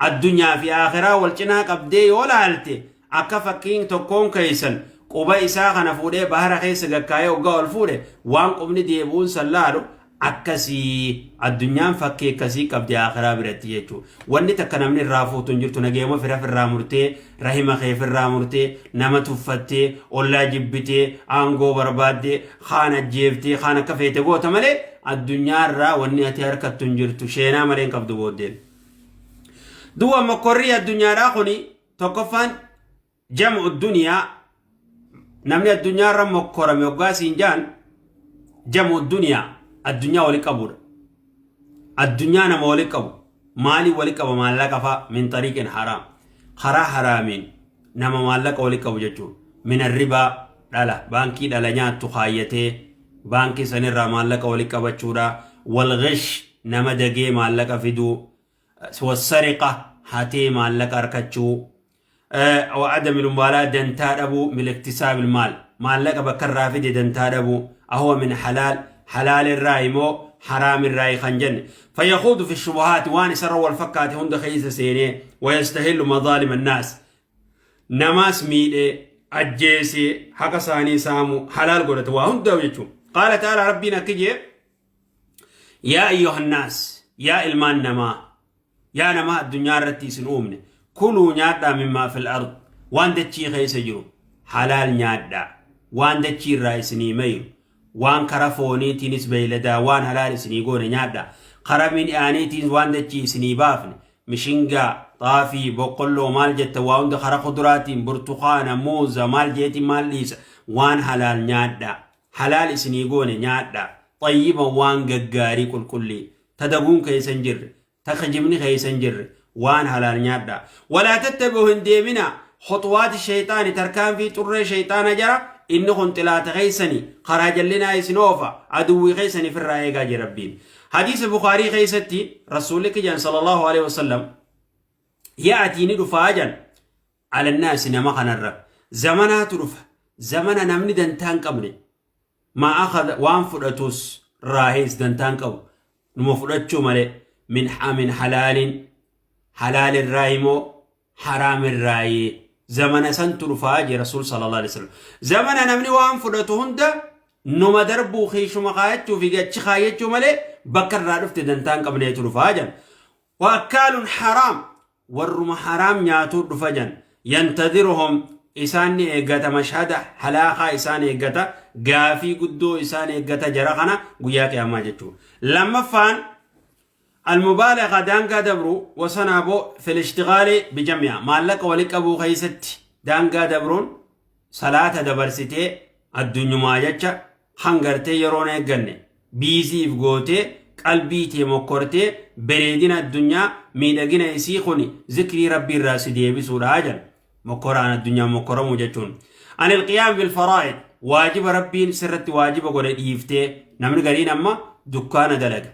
addunyaa fi aakhiraa wal cinaa qabdee yoo laalte akka fakkiin tokkoon keeysan quba isaa kana fuudhee bahara keessa gakkaayee hoggaa ol fuudhe waan qubni deebi'uun san laalu akkasii addunyaan fakkii akkasii qabdi aakhiraa biratti jechuudha. Wanni takka namni irraa fuutu hin jirtu nageema fira firraa murtee rahima kee firraa murtee nama tuffattee ollaa jibbitee aangoo barbaaddee kaan ajjeeftee kaan akka feete goota malee addunyaarraa wanni ati harkattu hin jirtu sheenaa malee hin qabdu booddeen. Du'a mokkorrii addunyaadhaa kuni tokkoffaan جمع الدنيا namni addunyaarra mokkorame hoggaa siin jaan جمع الدنيا addunyaa wali qabuudha. Addunyaa nama wali qabu maalii wali qaba maallaqa fa'a من طريق حرام karaa haraamiin nama maallaqa wali qabu jechuudha. من الربا dhala baankii dhala nyaattu kaayyatee baankii sanirraa maallaqa wali qabachuudha. والغش nama dagee maallaqa fiduu والسرقة hatee maallaqa harkachuu وعدم المبالاة dantaa dhabuu من اكتساب المال maallaqa bakka irraa fide dantaa dhabuu أهو من حلال حلال irraa immoo حرام irraa kan jenne فيخوض في الشبهات waan isarra wal fakkaate hunda keessa seenee ويستحل مظالم الناس namaas miidhee ajjeesee haqa isaanii saamu halaal godhate waa hunda jechuudha. قال تعالى rabbiin akka jee يا أيها الناس yaa ilmaan namaa yaa namaa addunyaa irratti isin uumne كلوا nyaadhaa مما في الأرض waan dachii keessa jiru halaal nyaadhaa waan dachii irraa isinii mayu waan kara fooniitiinis beeyladaa waan halaal isinii goone nyaadhaa kara midhaaniitiin waan dachii isinii baafne mishingaa xaafii boqqolloo maal jetta waa hunda kara kuduraatiin burtukaana muuza maal jeetiin maal dhiisa waan halaal nyaadhaa halaal isinii goone nyaadhaa طيبا waan gaggaarii qulqullii tadaguun keessa hin jirre takajibni keessa hin jirre waan halaal nyaadhaa ولا تتبعوا hin deemina خطوات الشيطان tarkaanfii xurree shayxaana jara inni kun xilaata keeysani karaa jallinaa isin oofa aduwwii keeysani firraa eegaa jira rabbiin. Hadiisa Bukaarii keeysatti rasuulli kijaan صلى الله عليه وسلم يأتي ni dhufaa jan على الناس nama kanarra zamanaatu dhufa zamana namni dantaa hin qabne ما أخذ waan fudhatus raahees dantaa hin qabu numa fudhachuu malee من حلال halaal irraa immoo haraam irraayi zamana santu dhufaa jee rasuul صلى الله عليه وسلم. Zamana namni waan fudhatu hunda numa darbuu keeshuma kaayachuu fi gachi kaayachuu malee bakka irraa dhufte dantaa hin qabneetu dhufaa jan. وأكال حرام warruma haraam nyaatuu dhufa jan ينتظرهم isaan ni eeggata مشهد halaaqaa isaan eeggata gaafii guddoo isaan eeggata jara kana guyyaa qiyaamaa jechuudha. Lammaffaan المبالغة daangaa dabruu wasanaa boo في الاشتغال بجمعها maallaqa wali qabuu keeysatti daangaa dabruun salaata dabarsitee addunyumaa jecha hangartee yeroon eegganne biisiif gootee qalbii tee mokkortee bareedina addunyaa miidhagina isii kun zikrii rabbii irraa si deebisuudha jedhan. Mokkoraan addunyaan mokkoramuu jechuun. Anil qiyaam bil faraa'id, waajiba Rabbiin sirratti waajiba godhe dhiiftee. Namni gariin amma dukkaana dalaga.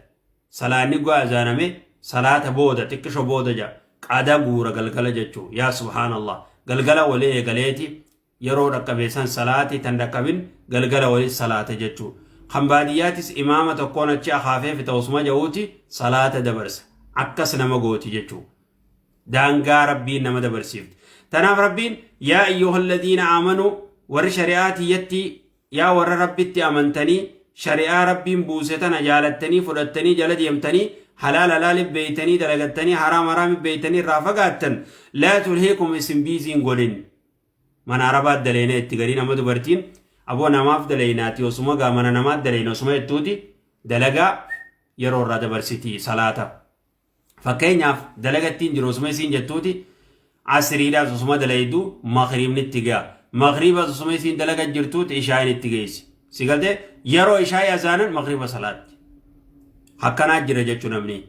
Salaanni gaa azaaname, salaata booda xiqqisho booda ja qada guura galgala jechuu. Yaa subhaanallah, galgala walii eegaleeti yeroo dhaqqabeessan salaati tan dhaqqabin galgala walii salaata jechuu. Kan baadiyyaatis imaama tokkoon achi akaafee fixa osuma ja'uuti salaata dabarsa. Akkas nama gooti jechuu. Daangaa Rabbiin nama dabarsiifti. Tanaaf Rabbiin, yaa ayyuhalladiina aamanuu, warri shari'aa tiyyatti, yaa warra Rabbitti amantanii shari'aa Rabbiin buuse tana jaalattanii fudhattanii jala deemtanii, halaal halaali beeytanii dalagattanii, haraam haraami beeytanii irraa fagaattan, laa tulhiikum, isin biiziin godhin. Mana Arabaa daleena itti garii nama dubartiin aboo namaaf daleynaati, osuma gaa mana namaat daleyna osuma jettuuti dalagaa yeroo irraa dabarsiti salaata. Fakkeenyaaf, dalagattiin jiru osuma isiin jettuuti asriidhaas osuma dalaydu magriibni itti ga'a. Magriibas osuma isiin dalaga jirtuuti ishaayin itti geessi. Si galtee, yeroo ishaayii azaanan magriiba salaatti. Akkanaa jira jechuu namni.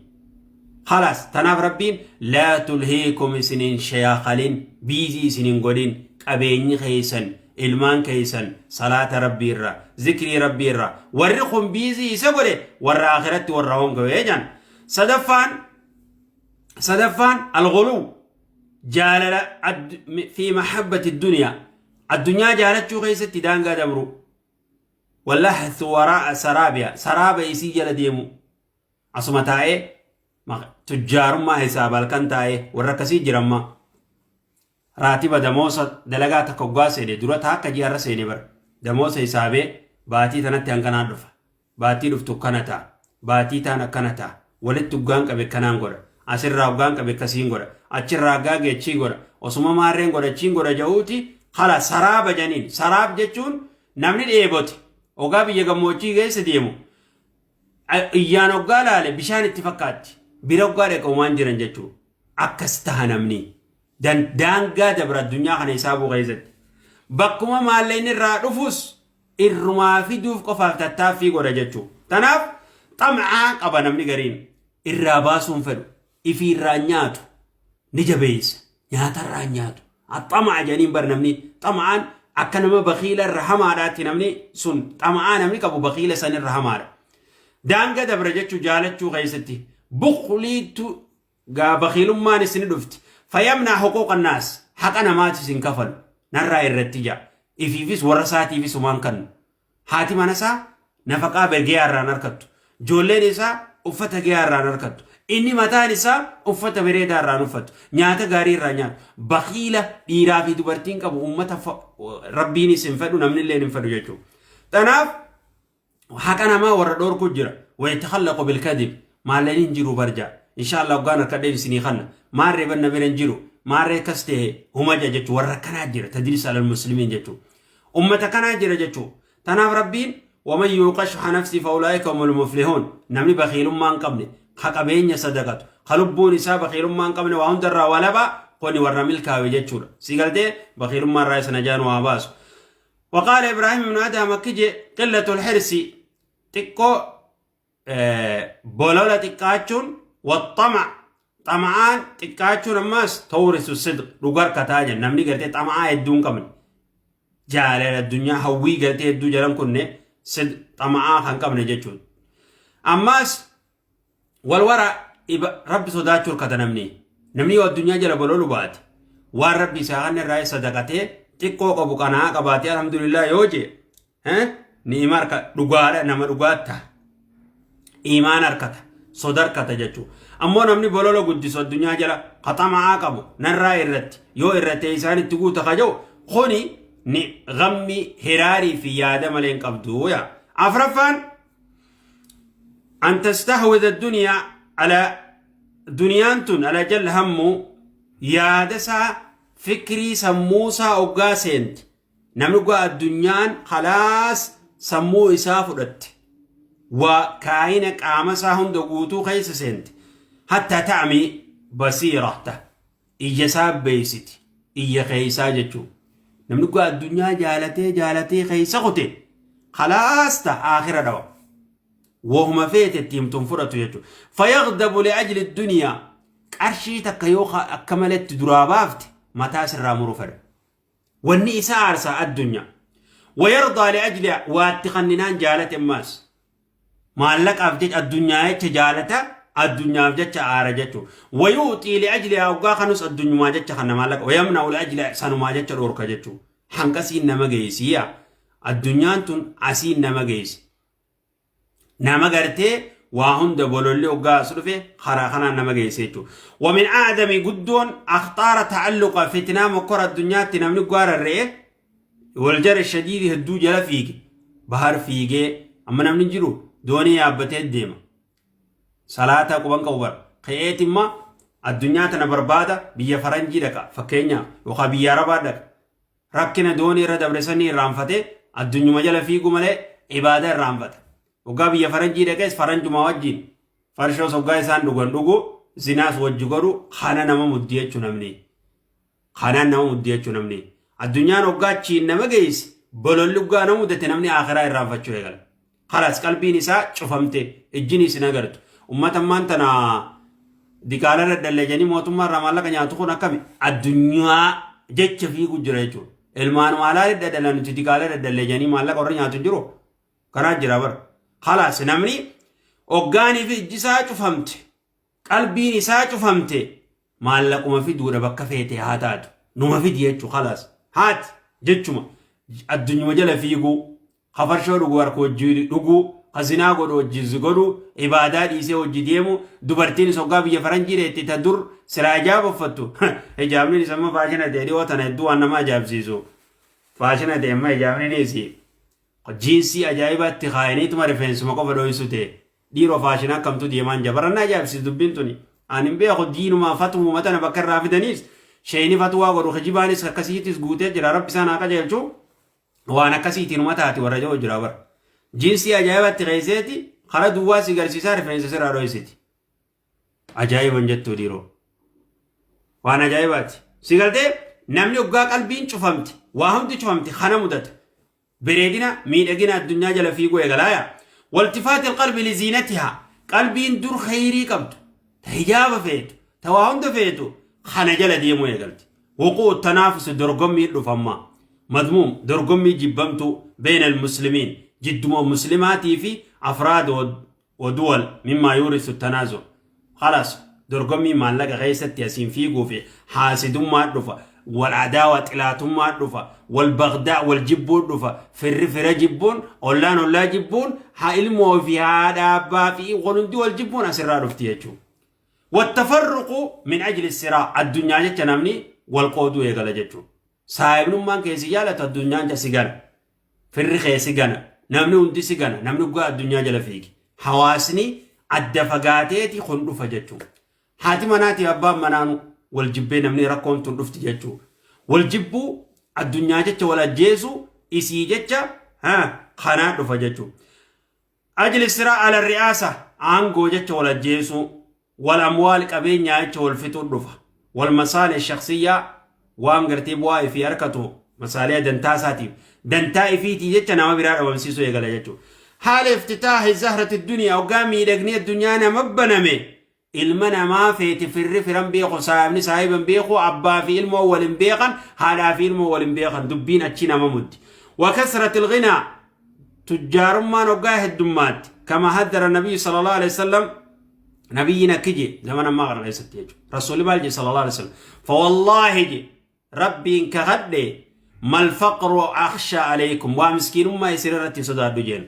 Khalaas, tanaaf Rabbiin laa tulhiikum, isiniin shayaakalin, biizii isinin godhin qabeenyi keessan, ilmaan keessan, salaata Rabbii irra, zikrii Rabbii irra. Warri kun biizii isa godhe warra akhiratti warra hongawee jedhan. Sadaffaan alghuluw, jaalala fi mahabbati duniyaa, addunyaa jaalachuu keessatti daangaa dabru. Wallahthu waraa'a saraabiya, saraaba isii jala deemu. Asuma taa'ee tujjaarummaa hisaaba halkan taa'ee warra akkasii jiramma. Raatiba, damoosa dalagaa takka hoggaa seene dura taakka ji'arra seene bara damoosa hisaabee, baatii tanatti hankanaa dhufa, baatii dhuftu akkana ta'a, baatii taan akkana ta'a, walitti hoggaan qabe kanaan godha, asirraa hoggaan qabe akkasiin godha, achirraa gaage achii godha, osuma maarreen godha, achiin godha ja'uuti. Kala saraaba janiin. Saraab jechuun namni dheebote hoggaa biyya gammoojjii keessa deemu iyyaan hoggaa laale bishaan itti fakkaatti, bira hoggaa dhaqa waan jiran jechuudha. Akkas taha namni daangaa dabra addunyaa kana hisaabuu keessatti. Bakkuma maallaqni irraa dhufus irrumaa fiduuf qofaaf tattaaffii godha jechuudha. Tanaaf xam'aa qaba namni gariin, irraa baasuun fedhu, ifii irraa nyaatu ni jabeessa, nyaatarraa nyaatu. Xama'a jedhaniin bar, namni xama'aan akka nama bakiila irra hamaadhaatti, namni sun xama'aa namni qabu bakiila san irra hamaadha. Daanga dabra jechuu jaalachuu keessatti bukliitu gaa bakiilummaan isin dhufti. Fayyamnaa huquuqa naas, haqa namaatis hin kafalu. Narraa irratti jaa. Ifiifis warra isaatiifis humaan kannu. Haati mana isaa nafaqaa gahaa irraan harkattu. Ijoolleen isaa uffata gahaa irraan harkattu. Inni mataan isaa uffata bareedaa irraan uffatu. Nyaata gaarii irraa nyaatu. Bakiila dhiiraa fi dubartiin qabu uummata Rabbiinis hin fedhu, namni illee hin fedhu jechuudha. Kanaaf haqa namaa warra dhorku jira. Wayatakallaqu bilkadib, maallaqni hin jiru barja. Inshaallah hoggaan harka deebisinii kanna. Maarree banna bira hin jiru. Maarree akkas ta'e humaja jechuudha. Warra kanaa jira. Tadriis alal muslimiin jechuudha. Ummata kanaa jira jechuudha. Tanaaf Rabbiin waman yuuqa shuha nafsii faulaa'ika humul muflihuun. Namni bakiilummaa hin qabne, ka qabeenya sadaqatu, ka lubbuun isaa bakiilummaa hin qabne, waa hundarraa walabaa, kuni warra milkaawe jechuudha. Si galtee, bakiilummaa irraa isa najaa nu haa baasu. وقال إبراهيم بن أدهم أكجي قلة الحرص، xiqqoo bolola xiqqaachuun، والطمع، xama'aan xiqqaachuun ammaas تورث الصدق، dhuga harkataa jenna. Namni gartee xama'aa hedduu hin qabne, jaalala addunyaa hawwii gartee hedduu jalan kunne, xama'aa kan qabne jechuudha. Ammaas walwara Rabbi sodaachuu harkata namni. Namni yoo addunyaa jala bololu baate, waan Rabbi isaa kan irraa sadaqatee xiqqoo qabu qanaa qabaatee alhamdulillah yoo jee, ni'ima harka dhugaadha, nama dhugaatti imaan harkata, soda harkata jechuudha. Ammoo namni bolola guddisu addunyaa jala qaxama'aa qabu narraa irratti yoo irratti isaan itti guuta kaja'u kuni ni gammi hiraarii fi yaada malee hin qabdu yaa. Afraffaan أن تستحوذ الدنيا على duniyaan tun ala jal hammu, yaadasaa, fikrii, sammuusaa oggaa seente, namni oggaa addunyaan khalaas sammuu isaa fudhatte, waa kaayina qaama isaa hunda guutuu keessa seente, حتى تعمي بصيرته، ija isaa beeysiti, ija keeysaa jechuu. Namni oggaa addunyaa jaalatee jaalatee keeysa kute, khalaas ta aakhira dhawa, wahuma feete itti himtuun fudhatu jechuudha. فيغضب لأجل الدنيا، qarshii takka yoo akka malatti duraa baafte Mataa sirraa muruu fedha. Wanni isa aarsaa addunyaa. Wayardaa li'ajli waatti kanninaan jaalate ammaas. Maallaqaaf jecha addunyaa jecha jaalata, addunyaaf jecha aara jechuudha. Wayuuxii li'ajli hoggaa kanus addunyumaa jecha kana maallaqa. Wayamna'u li'ajli sanumaa jecha dhoorka jechuudha. Hanqasiin nama geessi yaa. Addunyaan tun asiin nama geessi. Nama gartee waa hunda bololli hoggaa as dhufe karaa kanaan nama geesse jechuudha. Wamin aadami guddoon akhtaara ta'alluqa fitnaa mokkora addunyaatti namni gaararree wal jara shadiidi hedduu jala fiige, bahar fiigee, amma namni jiru doonii yaabbatee deema. Salaataa quban qabu bara. Ka'eetimma addunyaa tana barbaada, biyya faranjii dhaqa fakkeenyaaf yookaan biyya arabaa dhaqa. Rakkina doonii irra dabre sanii irraanfatee addunyuma jala fiigu malee ibaadaa irraanfata. Hoggaa biyya faranjii dhaqees faranjumaa wajjin farshoos hoggaa isaan dhugan dhugu, zinaas wajji godhu, kana nama muddi jechuu namni. Kanaan nama muddi jechuu namni. Addunyaan hoggaa achiin nama geesse, bololli hoggaa nama mudate, namni akhiraa irraanfachuu eegala. Kalaas qalbiin isaa cufamte, ijjinis hin agartu. Uummata ammaan tana diqaala daddallee jedhanii mootummaa irraa maallaqa nyaatu kun akkami addunyaa jecha fiigu jira jechuudha. Ilmaan maalaa daddala nuti diqaala daddallee jedhanii maallaqa warra nyaatu hin jiru. Karaa jira bara. Kalaas namni hoggaanii fi ijji isaa cufamte, qalbiin isaa cufamte, maallaquma fiduudha bakka feete haa taatu. Numa fidi jechuu kalaas. Haati jechuma addunyuma jala fiiguu, kafarshoo dhuguu, harka hojii dhuguu, kazinaa godhu, hojii godhu, ibaadaa dhiisee hojii deemu, dubartiin hoggaa biyya faranjii dheetti ta dur siraa hijaaba uffattu. Hijaabni isa amma faashina ta'e dhiyoo tana hedduu waan nama ajaa'ibsiisu. Faashina ta'e amma hijaabni isi. Jiinsii ajaa'ibaatti kaayaniituma rifeensuma qofa dho'isu ta'e. Dhiiroo faashina akkamtu deemaan jira. Barannaa ajaa'ibsiisu dubbiin tuni. Ani hin beeku, diinumaa fatumuma tana bakka irraa fidaniis sheeyni fatuwaa godhu kijibaanis akkasiitis guutee jira, rabbi isaan haa qajeelchu. Waan akkasiitiin uma taati warra jiru jira bara. Jiinsii ajaa'ibatti keesseeti karaa duwwaa si garsiisaa rifeensa sirraa dho'isiti. Ajaa'iban jettuu dhiiroo. Waan ajaa'ibaati. Si galtee, namni hoggaa qalbiin cufamte, waa hundi cufamte, kana mudata. Bareedina miidhagina addunyaa jala fiiguu eegalaaya. Waltifaati qalbi liziinatihaa, qalbiin dur khayrii qabdu, ta hijaaba feetu, ta waa hunda feetu, kana jala deemuu eegalti. Wuquu tanaafusu dorgommii dhufamma. Madmuum dorgommii jibbamtuu beena almuslimiin jidduma muslimaatii fi afraad wa duwal mimmaa yuurisu tanaazu. Khalaas, dorgommii maallaqa keessatti asiin fiiguu fi haasidummaa dhufa. Wal adaawaa xilaatummaa dhufa. Wal bagdaa wal jibbuu dhufa. Firri fira jibbuun, ollaan ollaa jibbuun, haa ilmoo fi haadha abbaa fi kun hundi wal jibbuun asirraa dhufti jechuudha. Wattafarruqu min ajli siraa addunyaa jecha namni wal qooduu eegala jechuudha. Saahibnummaan keessi jaalatu addunyaan si gana. Firri keessi gana. Namni hundi si gana. Namni dhugaa addunyaa jala fiigi. Hawaasni adda fagaateeti kun dhufa jechuudha. Haati manaatiif abbaan manaanu wal jibbee namni rakkoon tun dhufti jechuudha. Wal jibbuu, addunyaa jecha wal ajjeesu, isii jecha kanaa dhufa jechuudha. Ajli siraa ala ri'aasa aangoo jecha wal ajjeesuu, wal amwaal qabeenyaa jecha wal fixuu dhufa. Wal masaalee shaksiyyaa waan gartee bu'aa ifii harkatu masaalee dantaa isaatiif dantaa ifiitii jecha nama biraa dhabamsiisuu eegala jechuudha. Haala iftitaahi zahrati duniyaa hoggaa miidhagni addunyaa nama baname, ilma namaa feeti firri firan beeku, saahibni saahiban beeku, abbaa fi ilmoo walin beekan, haadhaa fi ilmoo walin beekan, dubbiin achi nama muddi. Wakasrati ilghinaa tujjaarummaan hoggaa heddummaatti, kama haddara nabiyyu sallallahu alaihi wasallam, nabiyyiin akki je zaman ammaa kana keessatti jechuudha. Rasuulli maal je sallallahu alaihi wasallam? Fawallaahi je, rabbiin kakadhe, mal faqru akhsha alaykum, waa miskiinummaa isin irratti sodaadhu jeen.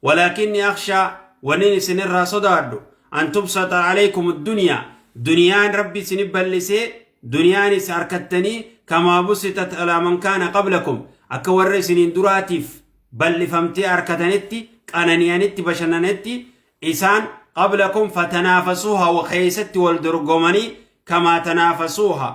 Walaakinni akhsha, wannin isin irraa sodaadhu, an tubsata alaykum addunyaa, duniyaan rabbi isin bal'isee duniyaan is harkattanii, kamaa busitat alaa man kaana qablakum, akka warra isiniin duraatiif bal'ifamtee harkatanitti qanani'anitti bashannanitti isaan qablakum, fatanaafasuuha wa keessatti wal dorgomanii, kamaa tanaafasuuha,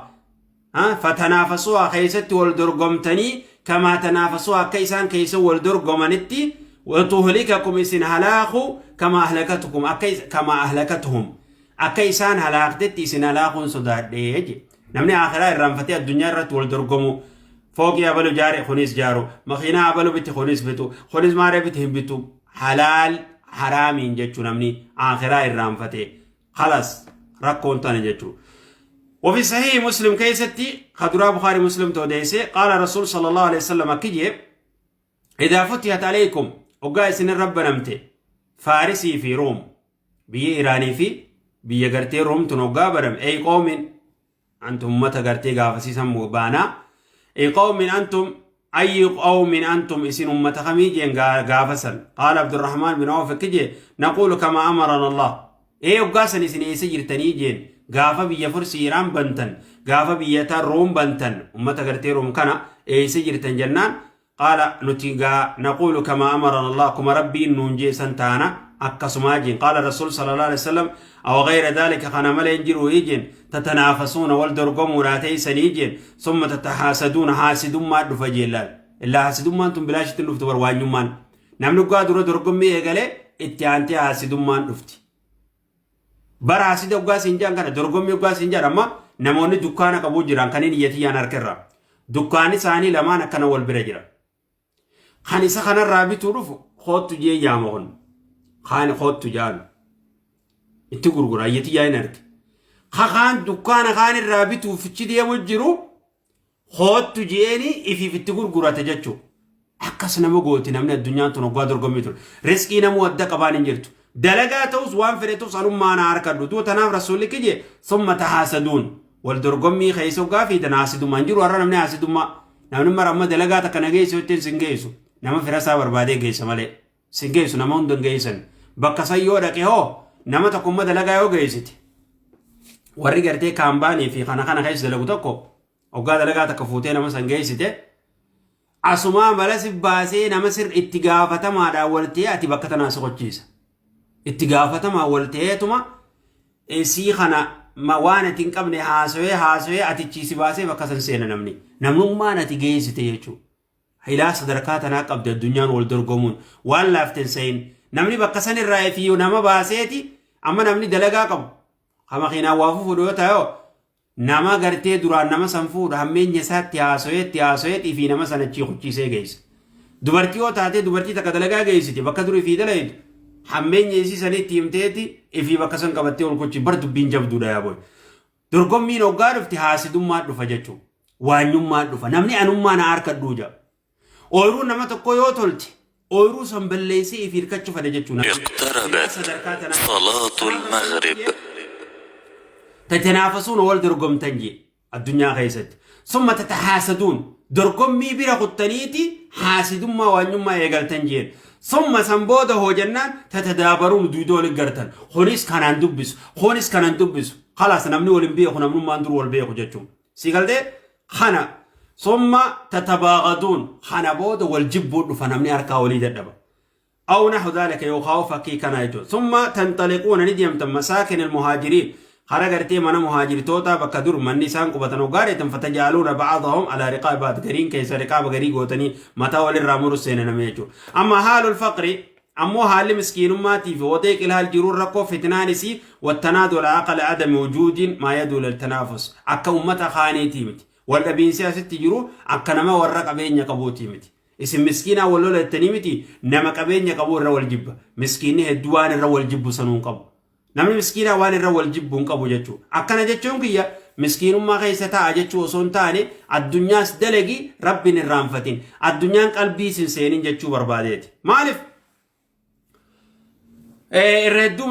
fatanaafasuuha keessatti wal dorgomtanii, kamaa tanaafasuuha akka isaan keessa wal dorgomanitti, watuhlikakum isin halaaku, kama ahlakatukum akka kama ahlakatuhum akka isaan halaaktetti isin halaakuun sodaadhee je. Namni akhiraa irraanfatee addunyaa irratti wal dorgomu, fooqii abalu jaare kunis jaaru, makiinaa abalu biti kunis bitu, kunis maaree biti hin bitu, halaal haraamiin jechuu, namni akhiraa irraanfatee khalas rakkoon tana jechuu. وفي صحيح مسلم keessatti ka duraa بخاري مسلم odeesse، قال رسول صلى الله عليه وسلم akki jee: إذا فتحت عليكم، hoggaa isin rabbanamte Faarisii fi Room, biyya Iraanii fi biyya gartee Room tun hoggaa baname, أي قوم أنتم، ummata gartee gaafasiisan baanaa، أي قوم أنتم، أي قوم أنتم، isin ummata kamii jeen gaafasan. قال عبد الرحمن بن عوف akki jee: نقول كما أمرنا الله. Ee, hoggaasan isin eessa jirtanii jeen. Gaafa biyya Fursi Iraan bantan, gaafa biyyata Room bantan, ummata gartee Room kana eessa jirtan jennaan, قال nuti gaa نقول كما أمرنا الله، akkuma Rabbiin nuun jeesan taana akkasumaa jeen. قال رسول صلى الله عليه وسلم: أو غير ذلك، kana malee hin jiru jeen. تتنافسون، wal dorgomuudhaa teeysanii jeen. ثم تتحاسدون، haasidummaa dhufa jeen. Laal, illaa haasidummaan tun bilaashitti dhuftu bar. Waanyummaan namni dhugaa dura dorgommii eegalee itti aantee haasidummaan dhufti. Bara haasida dhugaa siin jaan kana, dorgommii dhugaa siin jaan, amma namoonni dukkaana qabuu jiran kan inni iyyatiyyaan harkarra dukkaanni isaanii lamaan akkana wal bira jira. Kan isa kanarraa bituu dhufu koottu jee yaama, kun kaan koottu jaan itti gurgura, iyyatiyyaa hin arge. Kakaan dukkaana kaan irraa bituuf ichi deemu jiru koottu jeeni ifiif itti gurgurate jechuudha. Akkas nama gooti namni addunyaan tun hoggaa dorgommii ture. Riskii namuu adda qabaan hin jirtu. Dalagaa ta'us waan fedhe ta'us anummaa na harkadhu. Duuba tanaaf rasuulli kije: ثم تحاسدون. Wal dorgommii keessa hoggaa fiitan haasidummaa hin jiru har'a namni haasidummaa. Namni mara amma dalagaa takka na geessu ittiin sin geessu. Nama firasaa barbaadee geessa malee. Sin geessu, nama hunda hin geessan. Bakka san yoo dhaqe hoo, nama tokkummaa dalagaa yoo geessite. Warri gartee kaambaanii fi kana kana keessa dalagu tokko hoggaa dalagaa takka fuutee nama san geessite, asumaa mala si baasee nama sir itti gaafatamaadhaan wal ta'ee ati bakka tanaa si qochiisa. Itti gaafatamaa wal ta'eetuma sii kana waan ati hin qabne haasawee haasawee atichi si baasee bakka san seena namni. Namnummaan ati geessite jechuudha. Ilaa sadarkaa tanaa qabdi addunyaan wal dorgomuun waan laaften sayin. Namni bakka san irraa fi nama baaseeti amma namni dalagaa qabu. Ka makiinaa waa fuudhu yoo ta'e, nama gartee duraan nama san fuudhu hammeenya isaatti haasaweetti haasaweetti fi nama sana achii kuchiisee geessa. Dubartii yoo taate, dubartii takka dalagaa geessite, bakka durii fi dalaytu hammeenya isii sanitti himteeti ifii bakka san qabattee ol kuchi bar. Dubbiin jabduudha yaa boy. Dorgommiin hoggaa dhufti haasidummaa dhufa jechuudha. Waanyummaa dhufa. Namni anummaa na harkadhuu jira. Ooyiruu nama tokko yoo tolte, ooyiruu san balleessee ifii hirkachuu fedha jechuudha. اقتربت صلاة المغرب. تتنافسون، wal dorgomtan jee addunyaa keessatti. ثم تتحاسدون، dorgommii bira kuttaniiti haasidummaa waanyummaa eegaltan jeen. ثم san booda hoo jennaan تتدابرون، duudoo waliin gartan. Kunis kanaan dubbisu, kunis kanaan dubbisu. خلاص namni waliin beeku, namnummaan dur wal beeku jechuudha. Si galtee kana ثم تتباغضون، kana booda wal jibbuu dhufa, namni harkaa walii dadhaba. أو نحو ذلك yookaa fakkii kana jechuudha. ثم تنطلقون، ni deemtan، مساكن المهاجرين، kara gartee mana muhaajirtoota bakka dur manni isaan qubatan hoggaa فتجعلون بعضهم على رقاب بعض، gariin keessa riqaaba garii gootanii mataa walirraa muru seena nama jechuudha. أما حال الفقر، ammoo haalli miskiinummaatii fi وضيق الحال jiruun rakkoo fitnaanis والتنادل عقل عدم وجود ما يدعو للتنافس akka ummata kaaniitii miti. Wal dhabiinsi asitti jiru akka nama warra qabeenya qabuutii miti. Isin miskiinaa wal lolattanii miti, nama qabeenya qabu irra wal jibba. Miskiinni hedduu waan irra wal jibbu sanuu hin qabu. Namni miskiinaa waan irra wal jibbu hin qabu jechuudha. Akkana jechuun kiyya miskiinummaa keessa taa'a jechuu osoo hin taane, addunyaas dalagi, Rabbiin irraanfatin. Addunyaan qalbii sin seenin jechuu barbaadeeti. Maaliif? Irra hedduu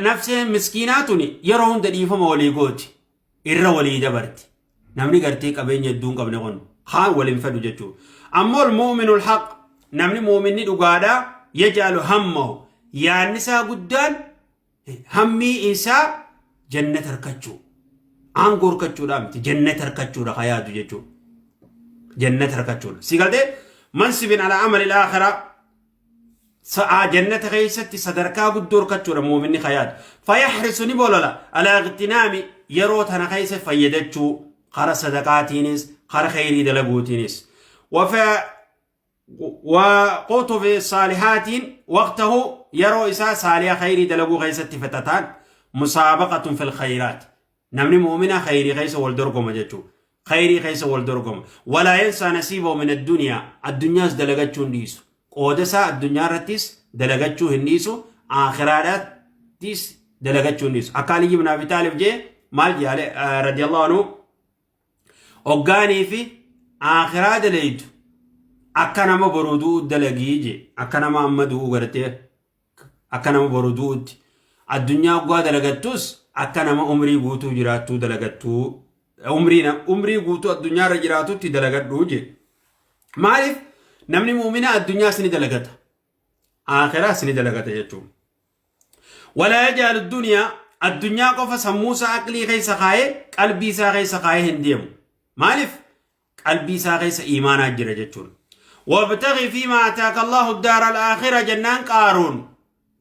nafseen miskiinaa tuni yeroo hunda dhiifama walii gooti. Irra walii dabarti. Namni gartee qabeenya hedduu hin qabne kun kaan waliin fedhu jechuudha. Ammoo المؤمن الحق، namni muuminni dhugaadhaa، يجعل همه، yaanni isaa guddaan, hammii isaa jannata harkachuu. Aangoo harkachuudha miti, jannata harkachuudha ka yaadu jechuudha. Jannata harkachuudha. Si galtee منصب على عمل الآخرة، sa'aa jannata keessatti sadarkaa guddoo harkachuudha muuminni ka yaadu. فيحرص، ni bolola، على اغتنام، yeroo tana keessa fayyadachuu, kara sadaqaatiinis kara khayrii dalaguutiinis. وقوت في الصالحات وقته، yeroo isaa saaliha khayrii dalaguu keessatti fixataan. مسابقة في الخيرات، namni mu'mina khayrii keessa wal dorgoma jechuudha. Khayrii keessa wal dorgoma. ولا ينسى نصيبه من الدنيا، addunyaas dalagachuu hin dhiisu. Qooda isaa addunyaa irrattis dalagachuu hin dhiisu. Aakhiraadhaattis dalagachuu hin dhiisu. Akka Ali ibn Abi Taalib jee Maal jaale radiyallahu anhu? Hoggaanii fi akhiraa dalaytu akka nama boruu du'u dalagii je. Akka nama amma du'u gartee, akka nama boru du'utti. Addunyaa hoggaa dalagattus akka nama umrii guutuu jiraattuu dalagattuu, umrii guutuu addunyaarra jiraatutti dalagadhuu je. Maaliif? Namni muumina addunyaas ni dalagata, aakhiraas ni dalagata jechuudha. Walaa yaj'alu dunyaa, addunyaa qofa sammuu isaa, aqlii keessa kaayee, qalbii isaa keessa kaayee hin deemu. Maaliif? Qalbii isaa keessa iimaanaa jira jechuudha. Wabtaghi fiimaa ataaka Allahu daara al-aakhira jennaan, Qaaruun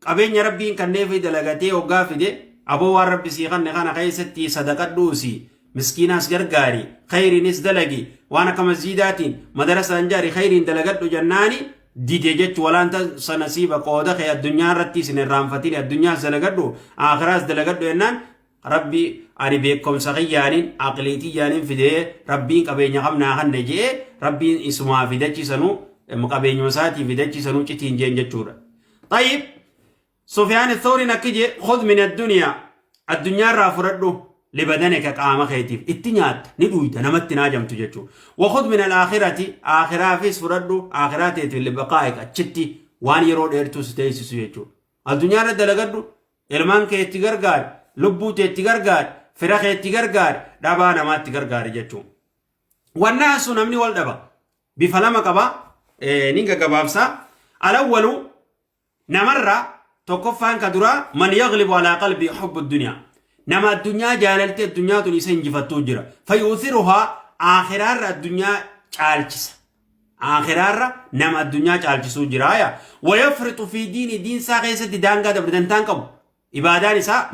qabeenya Rabbiin kanneefi dalagatee hoggaa fide, aboo waan Rabbi sii kanne kana keessatti sadaqadhuusi, miskiinaas gargaari, khayriinis dalagi, waan akka masjiidaatiin madarasaan jaari, khayriin dalagadhu jennaani dide jechu. Walaan tansa nasiiba, qooda kee addunyaa irratti isin irraanfatin, addunyaas dalagadhu, aakhiraas dalagadhu jennaan, Rabbi ani beekumsa kiyyaaniin aqlii tiyyaaniin fidee, Rabbiin qabeenya qabnaa kanne jee, Rabbiin isumaa fidachiisanuu, qabeenyuma isaatii fidachiisanuu citiin jeen jechuudha. Tayyib, Sufyaan Thawriin akki jee: khudh min addunyaa, addunyaarraa fudhadhu, libadaneka, qaama keetiif itti nyaatta, ni dhuyda, namatti naajamtu jechuudha. Wa khudh min al-aakhirati, aakhiraafis fudhadhu, aakhiraa teetiif, libaqaa'ik, achitti waan yeroo dheertuu si teessisu jechuudha. Addunyaarra dalagadhu, ilmaan kee itti gargaari, lubbuu tee itti gargaari, fira kee itti gargaari, dhabaa namaa itti gargaari jechuudha. Wannaasu namni wal dhaba. Bifa lama qaba. Ni gaggabaabsa. Alawwalu, namarraa tokkoffaan ka duraa, man yaglibu alaa qalbii hubbu dunyaa. Nama addunyaa jaalalti, addunyaa tun isa injifattuu jira. Fayuuthiruhaa, aakhiraarra addunyaa caalchisa. Aakhiraarra nama addunyaa caalchisuu jira yaa. Wayafritu fi diini, diinsaa keessatti daangaa dabre, dantaan qabu. Ibaadaan isaa,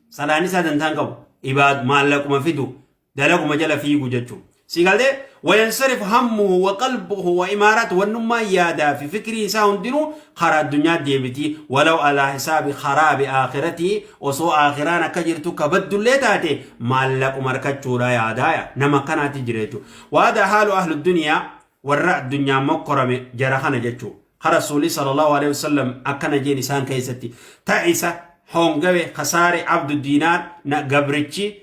salaan isaa dantaan qabu. Ibaad maallaquma fidu, dalaguma jala fiigu jechuudha. Si galtee? Wayansarif hammuhu wa qalbuhu wa imaaratu, wannummaan yaadaa fi fikrii isaa hundinuu karaa addunyaa deebiti. Walaw alaa hisaabi kharaabi aakhiratii, osoo aakhiraan akka jirtu kabaddullee taate, maallaquma harkachuudha yaadaaya. Nama akkanaatti jira jechuudha. Waada haalu ahlu duniyaa, warra addunyaa mokkorame jara kana jechuudha. Ka Rasuulli sallallahu alaihi wasallam akkana jeen isaan keessatti: ta'isa, hongawe, kasaare, abdu diinaar, gabrichi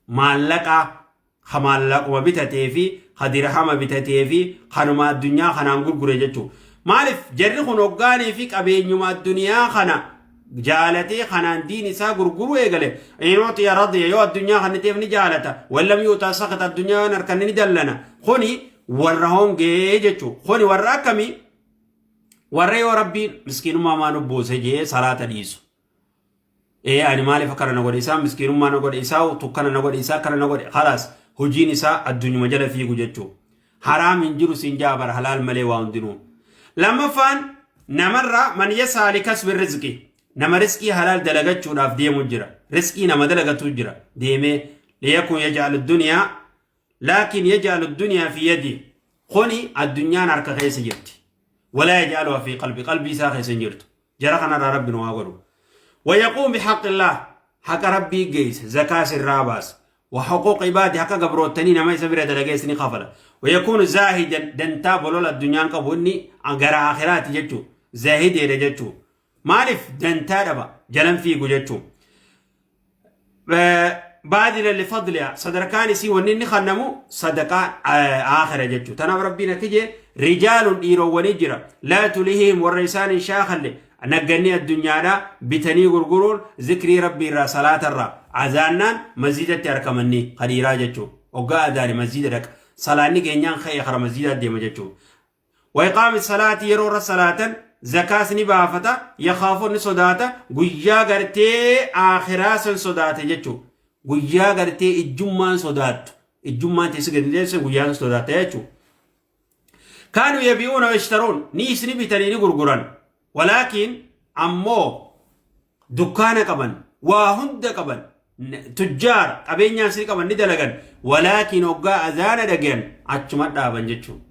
maallaqaa, ka maallaquma bitatee fi ka dirhama bitatee fi kanuma addunyaa kanaan gurgure jechuudha. Maaliif? Jarri kun hoggaanii fi qabeenyuma addunyaa kana jaalatee kanaan diin isaa gurguruu eegale. In uxiya radiya, yoo addunyaa kana ta'eef ni jaalata. Wallam yuutaa sakata, addunyaa yoo harkanne ni dallana. Kuni warra hongee jechuudha. Kuni warra akkamii? Warra yoo Rabbiin miskiinummaa maa nu buuse jee salaata dhiisu. Ee, ani maaliif akkana na godhe, isaa miskiinummaa na godhe, isaa tukkana na godhe, isaa akkana na godhe, khalaas, hojiin isaa addunyuma jala fiigu jechuudha. Haraam hin jiru siin jaa bara, halaal malee waa hundinuu. Lammaffaan namarraa, man yasaa likasbi rizqi, nama rizqii halaal dalagachuudhaaf deemu jira. Rizqii nama dalagatu jira deemee, liyakun yaj'alu dunyaa, laakiin yaj'alu dunyaa fi yadi, kuni addunyaan harka keessa jirti. Walaa yaj'aluha fi qalbi, qalbii isaa keessa hin jirtu. Jara kanarraa Rabbi nu haa godhu. Wayaquum bihaqillah, haqa Rabbii geessa, zakaa sirraa baasa. وحقوق عباده, حق gabrootanii nama isa bira dalagees ni kafala. ويكون زاهدا, dantaa bolola addunyaan qabu, inni gara akhiraati jechuu, zaahideedha jechuu. Maaliif? Dantaa dhaba, jalan fiigu jechuu. Baadila lifadliha, sadarkaan isii wanni inni kannamu sadaqaa aakhira jechuu. Tanaaf Rabbiin akka jee: rijaalun, dhiirowwanii jira, laa tulihihim, warra isaan hin shaakalle nagganni addunyaadha bitanii gurguruun, zikrii Rabbii irraa, salaatarraa. Azaannaan masjidatti arkamanni kadhiiraa jechuu. Hoggaa adaani masjida dhaqa, salaanni geenyaan ka'ee kara masjidaa deema jechuu. Wa salaati, yeroo irra salaatan, zakaas ni baafata. Yakaafu, ni sodaata, guyyaa gartee aakhiraa san sodaate jechuu. Guyyaa gartee ijjummaan sodaattu, ijjummaan teessi gadi deemse, guyyaa san sodaata jechuu. Kaanuu yabi'uuna wayashtaruun, ni isni bitanii ni gurguran. Walaakin ammoo dukkaana qaban, waa hunda qaban, tujjaara, qabeenyaan sii qaban, ni dalagan. Walaakin hoggaa azaana dhagayan achuma dhaaban jechuudha.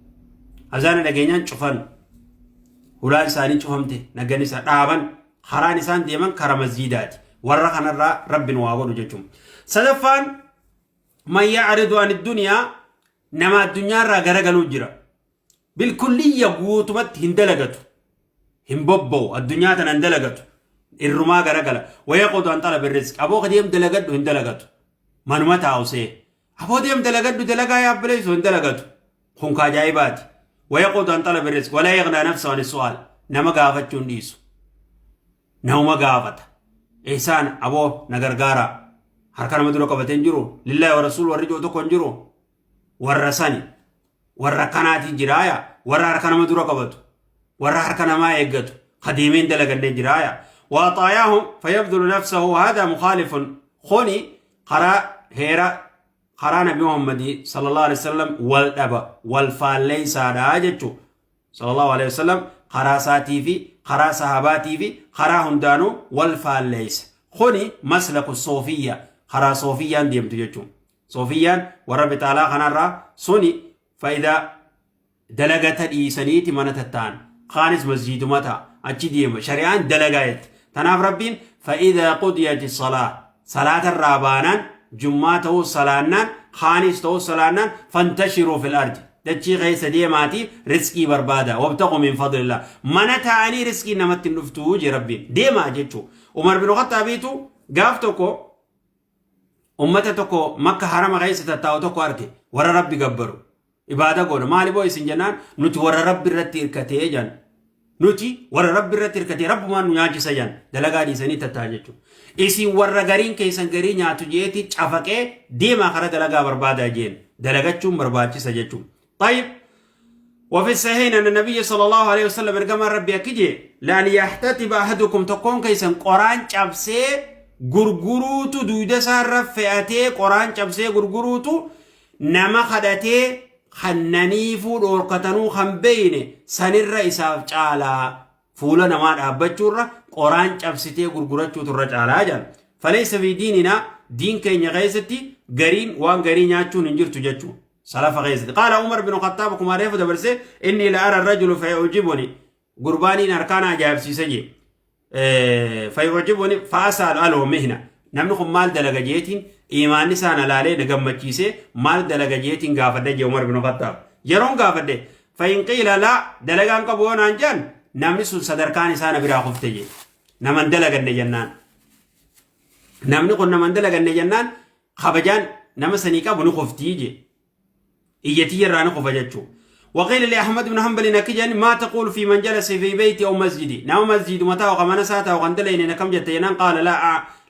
Azaana dhageenyaan cufan, hulaan isaanii cufamte, nagan isa dhaaban, karaan isaan deeman kara masjiidaati. Warra kanarraa Rabbiin waa godhu jechuudha. Sadaffaan, man yacridu an duniyaa, nama addunyaarraa garagaluu jira. Bilkulliyya, guutumatti hin dalagatu, hin bobba'u, addunyaa tana hin dalagatu, irrumaa garagala. Wayaqudu an xalabi rizqi, aboo kadeem dalagadhu, hin dalagatu. Manuma taa'usee. Aboo deem dalagadhu, dalagaa yaabbilee hin dalagatu. Kun ka ajaa'ibaati. ويقعد عن طلب الرزق ولا يغنى نفسه عن السؤال. Nama gaafachuun dhiisu. Nama gaafata. Ihsaan aboo na gargaara. Harka nama dura qabatee hin jiru. لله ورسول warri jiru tokko hin jiru. Warra sani. Warra kanaati jiraaya. Warra harka nama dura qabatu. Warra harka namaa eeggatu. Kadiimeen dalagannee jiraaya. وعطاياهم فيبذل نفسه. هذا مخالف خوني قرا هيرا قرا نبي محمد صلى الله عليه وسلم والدبا والفالي سادا جچو صلى الله عليه وسلم. قرا ساتي في قرا صحاباتي في قرا هندانو والفاليس خوني مسلك الصوفية. قرا صوفيان ديمتو جچو صوفيان ورب تعالى خنرا سوني. فإذا دلغت إيسانيتي من تتان خانس مسجد متى أتشي ديم شريان دلغايت تناف ربين. فإذا قضيت الصلاة، صلاة الرابانا جمعته صلانا خانسته صلانا، فانتشروا في الأرض، دتشي غيس ديماتي رزقي بربادا، وابتغوا من فضل الله. من تعني رزقي نمت النفتوج ربين ديما جتشو. عمر بن الخطاب قافتكو أمتتكو مكة حرم غيس تتاوتكو أركي ورا ربي قبرو ibaada goona. Maali boo isin jennaan, nuti warra Rabbi irratti hirkatee jan, nuti warra Rabbi irratti hirkatee Rabbumaan nu nyaachisa jan. Dalagaa dhiisanii tattaa jechuudha. Isin warra gariin keessan garii nyaatu jeeti cafaqee deemaa karaa dalagaa barbaadaa jeen. Dalagachuun barbaachisa jechuudha. طيب، وفي الصحيحين أن النبي صلى الله عليه وسلم ergamaan Rabbii akki jee: لأن يحتطب أحدكم، tokkoon keessan qoraan cabsee gurguruutu, duyda isaarra fe'atee qoraan cabsee gurguruutu, nama kadhatee kannaniifuu dhoorkatanuu kan beeyne sanirra isaaf caalaa. Fuula namaa dhaabbachuurra qoraan cabsitee gurgurachuutu irra caalaa jedhan. فليس في ديننا، diin keenya keessatti gariin waan garii nyaachuun hin jirtu jechuudha. Salafa keessatti. قال عمر بن الخطاب kuma reefu dabarse: إني لأرى الرجل فيعجبني، gurbaaniin harkaan ajaa'ibsiisa jee. فيعجبني فأسأل عنه مهنة، namni kun maal dalaga jeetiin imaanni isaan alaalee na gammachiisee maal dalaga jeetiin gaafadhe jee Umar bin Khattaab. Yeroon gaafadhe فإن قيل لا، dalagaan qabu yoo naan jaan, namni sun sadarkaan isaa na biraa kufte jee. Naman dalaganne jennaan. Namni kun naman dalaganne jennaan kabajaan nama sanii qabu ni kuftii jee. Iyyatii irraa ni kufa jechuudha. وقيل لأحمد بن حنبل نكجن: ما تقول في من جلس في بيتي أو مسجدي؟ نما مسجد متى وقمنا ساتا وقندلين كم جت؟ قال: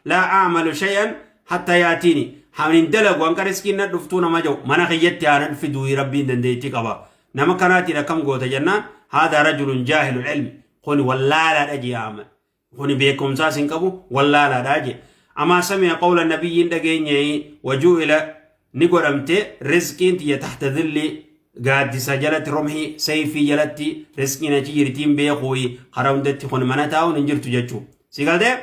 لا أعمل شيئا حتى يأتيني. حمن دلق وان كرسكين ندفتونا ما جو من خيت أنا في دوي ربي دنديتي قبا. نما كانت كم قوت جنة. هذا رجل جاهل العلم قل والله لا أجي أعمل قل بيكم ساسين كبو والله لا أجي. أما سمع قول النبي دقيني وجعل نقرمت رزقين تحت ظل gaaddisa jalatti, رمحه sayfii jalatti riskiin achi jirtiin beekuuyi. Karaa hundatti kun mana taa'uun hin jirtu jechuu si galtee.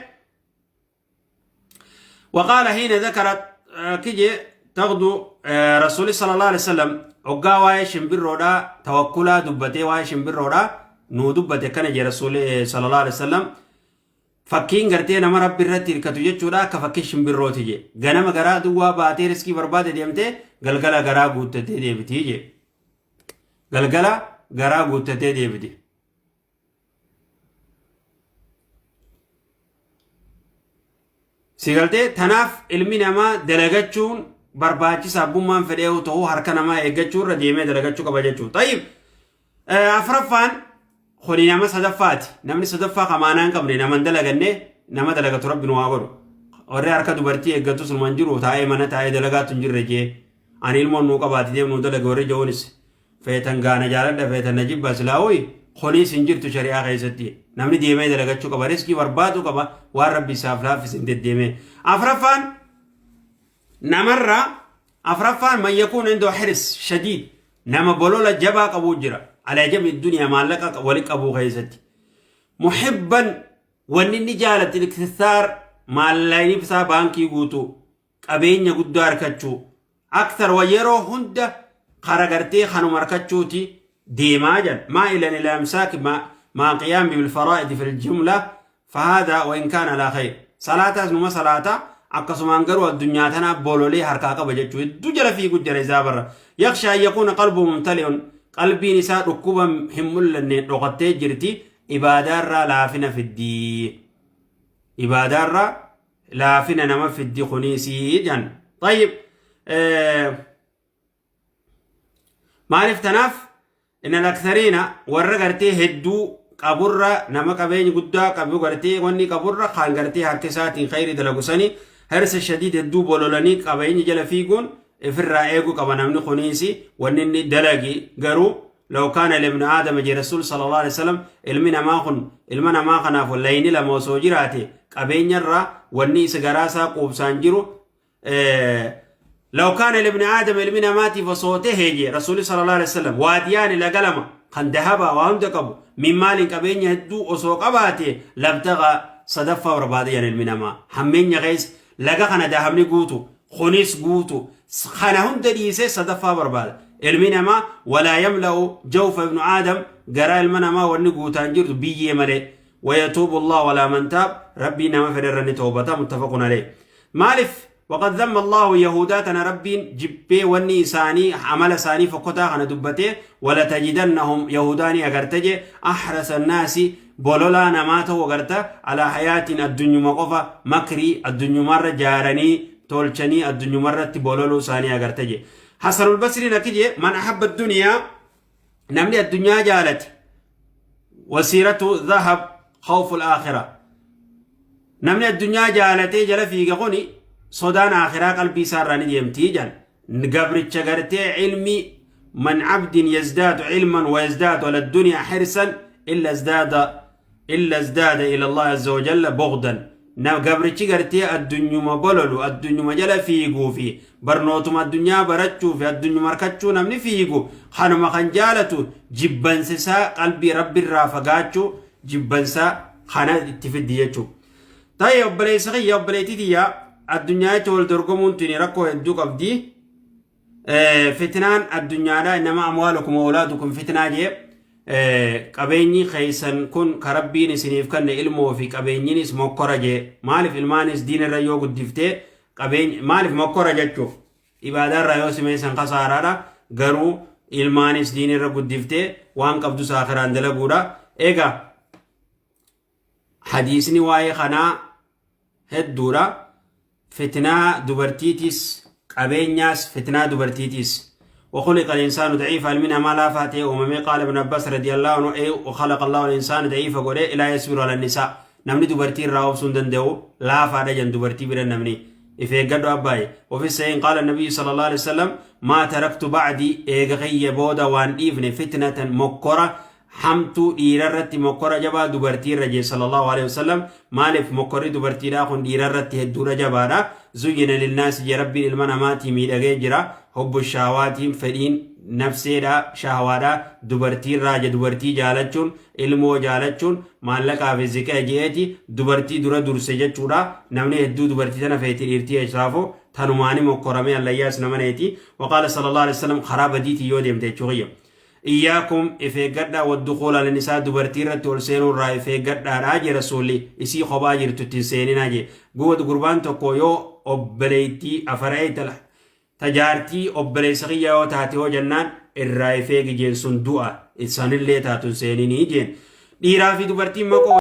وقال حين ذكرت كجي تغدو رسول صلى الله عليه وسلم وقا واي شمبرودا توكلا دبتي واي شمبرودا نو دبتي كان جي رسول صلى الله عليه وسلم. Fakkiin gartee nama Rabbi irratti hirkatu jechuudha akka fakkii shimbirrooti je. Ganama garaa duwwaa baatee riskii barbaade deemtee galgala garaa guuttatee deebitii je. Galgala garaa guuttatee deebiti. Si galtee? Tanaaf ilmi namaa dalagachuun barbaachisa. Abbummaan fedhee ta'uu harka namaa eeggachuu irra deemee dalagachuu qaba jechuudha. طيب, afuraffaan kuni nama sadaffaati. Namni sadaffaa kamaanaa hin qabne nama hin dalaganne. Nama dalagatu Rabbi nu haa godhu. Warri harka dubartii eeggatu sunumaan jiru taa'ee mana taa'ee dalagaatu hin jirre jee. Ani ilmoon nuu qabaati deemu nuu dalaga warri ja'uunis feetan gaana jaaladha feetan na jibba silaawuyi kunis hin jirtu shari'aa keessatti. Namni deemee dalagachuu qaba, riskii barbaaduu qaba, waan Rabbi isaaf laaffis hin deddeemee. Afuraffaan namarraa afuraffaan من يكون عنده حرص شديد، nama bolola jabaa qabu jira على جمع الدنيا maallaqa wali qabuu keessatti. محبا wanni inni jaalatti الاكثار maallaqni isaa baankii guutuu, qabeenya guddaa harkachuu, أكثر wa yeroo hunda kara gartee kanuma harkachuuti deemaa jan مائلا إلى إمساك مع قيام بالفرائض في الجملة. فهذا وإن كان على خير، صلاة نuma صلاة akkasumaan garuu addunyaa tana bololee harkaa qaba jechuu hedduu jala fiigu jira isaa barra. يخشى أن يكون قلبه ممتلئ، qalbiin isaa dhukkuba hin mul'anne dhokattee jirti. Ibaadaarraa laafina fiddii, ibaadaarraa laafina nama fiddi kunisii jan. Tayyib, maaliif tanaaf inna al-akthariina warra gartee hedduu qaburra, nama qabeenya guddaa qabu gartee wanni qaburra kan gartee harka isaatiin khayri dalagu sani hirsa shadiid hedduu bololanii qabeenya jala fiiguun ifirraa eeguu qaba. Namni kuniisi wanni inni dalagi garuu law kaana libni aadama jee Rasuul sallallahu alaihi wasallam, ilmi namaa kun ilma namaa kanaaf layni lama osoo jiraate qabeenyarraa wanni isa garaasaa quubsaan jiru, law kaana libni aadama, ilmi namaatiif osoo tahee jee Rasuuli sallallahu alaihi wasallam, waadiyaani laga lama kan dahabaa waa hunda qabu min maaliin qabeenya hedduu osoo qabaate, labtaqa sadaffaa barbaada yan. Ilmi namaa hammeenya keessa laga kana dahabni guutu kunis guutu kana hunda dhiisee sadaffaa barbaada ilmi namaa. Walaa yamla'u jawfa ibnu aadam, garaa ilma namaa wanni guutaan jirtu biyyee malee. ويتوب الله على من تاب, ربي nama fedherra توبة. متفق عليه. Maaliif وقد ذم الله يهوداتنا, ربين جبي وني ساني عمل ساني فقطا خنا دبته. ولتجدنهم يهوداني أغرتجي أحرص الناس بولولا نماته وغرتا على حياة الدنيا مقفة مكري الدنيا مرة جارني تولچني الدنيا مرة بولولو ساني أغرتجي. حسن البصري نكجي من أحب الدنيا, نمني الدنيا جالت وسيرته ذهب خوف الآخرة. Namni addunyaa jaalatee jala fiiga kuni sodaan akhiraa qalbii isaarraa ni deemtii jan. Gabricha gartee ilmi من عبد يزداد علما ويزداد على الدنيا حرصا إلا ازداد إلى الله عز وجل بغضا. Gabrichi gartee addunyuma bololu, addunyuma jala fiiguu fi barnootuma addunyaa barachuu fi addunyuma harkachuu namni fiigu kanuma kan jaalatu jibbansisaa qalbii rabbiirraa fagaachuu jibbansaa kana itti fiddi jechuudha. Ta'e obboleessa kiyya, obboleettii tiyya, addunyaa jecha wal dorgomuun tuni rakkoo hedduu qabdi. Fitnaan addunyaadhaa إنما أموالكم وأولادكم فتنة jee. Qabeenyi keessan kun ka rabbiin isiniif kanne ilmoo fi qabeenyinis mokkora jee. Maaliif ilmaanis diin irra yoo guddiftee qabeenya maaliif mokkora jechuuf ibaadaarraa yoo simeessan kasaaraadha, garuu ilmaanis diin irra guddiftee waan qabdu saakhiraan dalaguudha. Egaa hadiisni waa'ee kanaa hedduudha. Fitnaa dubartiitis qabeenyaas, fitnaa dubartiitis. وخلق الإنسان ضعيفا, المنا ما لا فاته وممي. قال ابن عباس رضي الله عنه أي وخلق الله الإنسان ضعيفا قوله لا يصبر على النساء. Namni dubartii irraa obsuu hin danda'u laafaadha jan dubartii bira namni if eeggadhu abbaaye. وفي الصحيح قال النبي صلى الله عليه وسلم ما تركت بعدي, eega kiyya booda waan dhiifne فتنة mokkora hamtuu dhiirarratti mokkora jabaa dubartiirra jee صلى الله عليه وسلم. Maaliif mokkorri dubartiidhaa kun dhiirarratti hedduudha jabaadha? زين للناس jee rabbiin ilma namaatii miidhagee jira حب الشهوات fedhiin nafseedha shahawaadha dubartiirraa je. Dubartii jaalachuun, ilmoo jaalachuun, maallaqaa fi ziqa jeeti dubartii dura durse jechuudha. Namni hedduu dubartii tana feeti dhiirtii eessaafu tanumaani mokkoramee allayyaas nama neeti. وقال صلى الله عليه وسلم karaa badiitii yoo deemte jechuu. إياكم if eeggadhaa والدخول على النساء, dubartii irratti ol seenuu irraa if eeggadhaadhaa jee rasuulli. Isii kophaa jirtu ittiin seeninaa jee. Guwat gurbaan tokko yoo obboleettii afara'ee tajaartii obboleessa kiyya yoo taate hoo jennaan irraa if eegi jeen, sun du'a isaanillee taatu hin seeninii jeen. Dhiiraa fi dubartiin maqoo.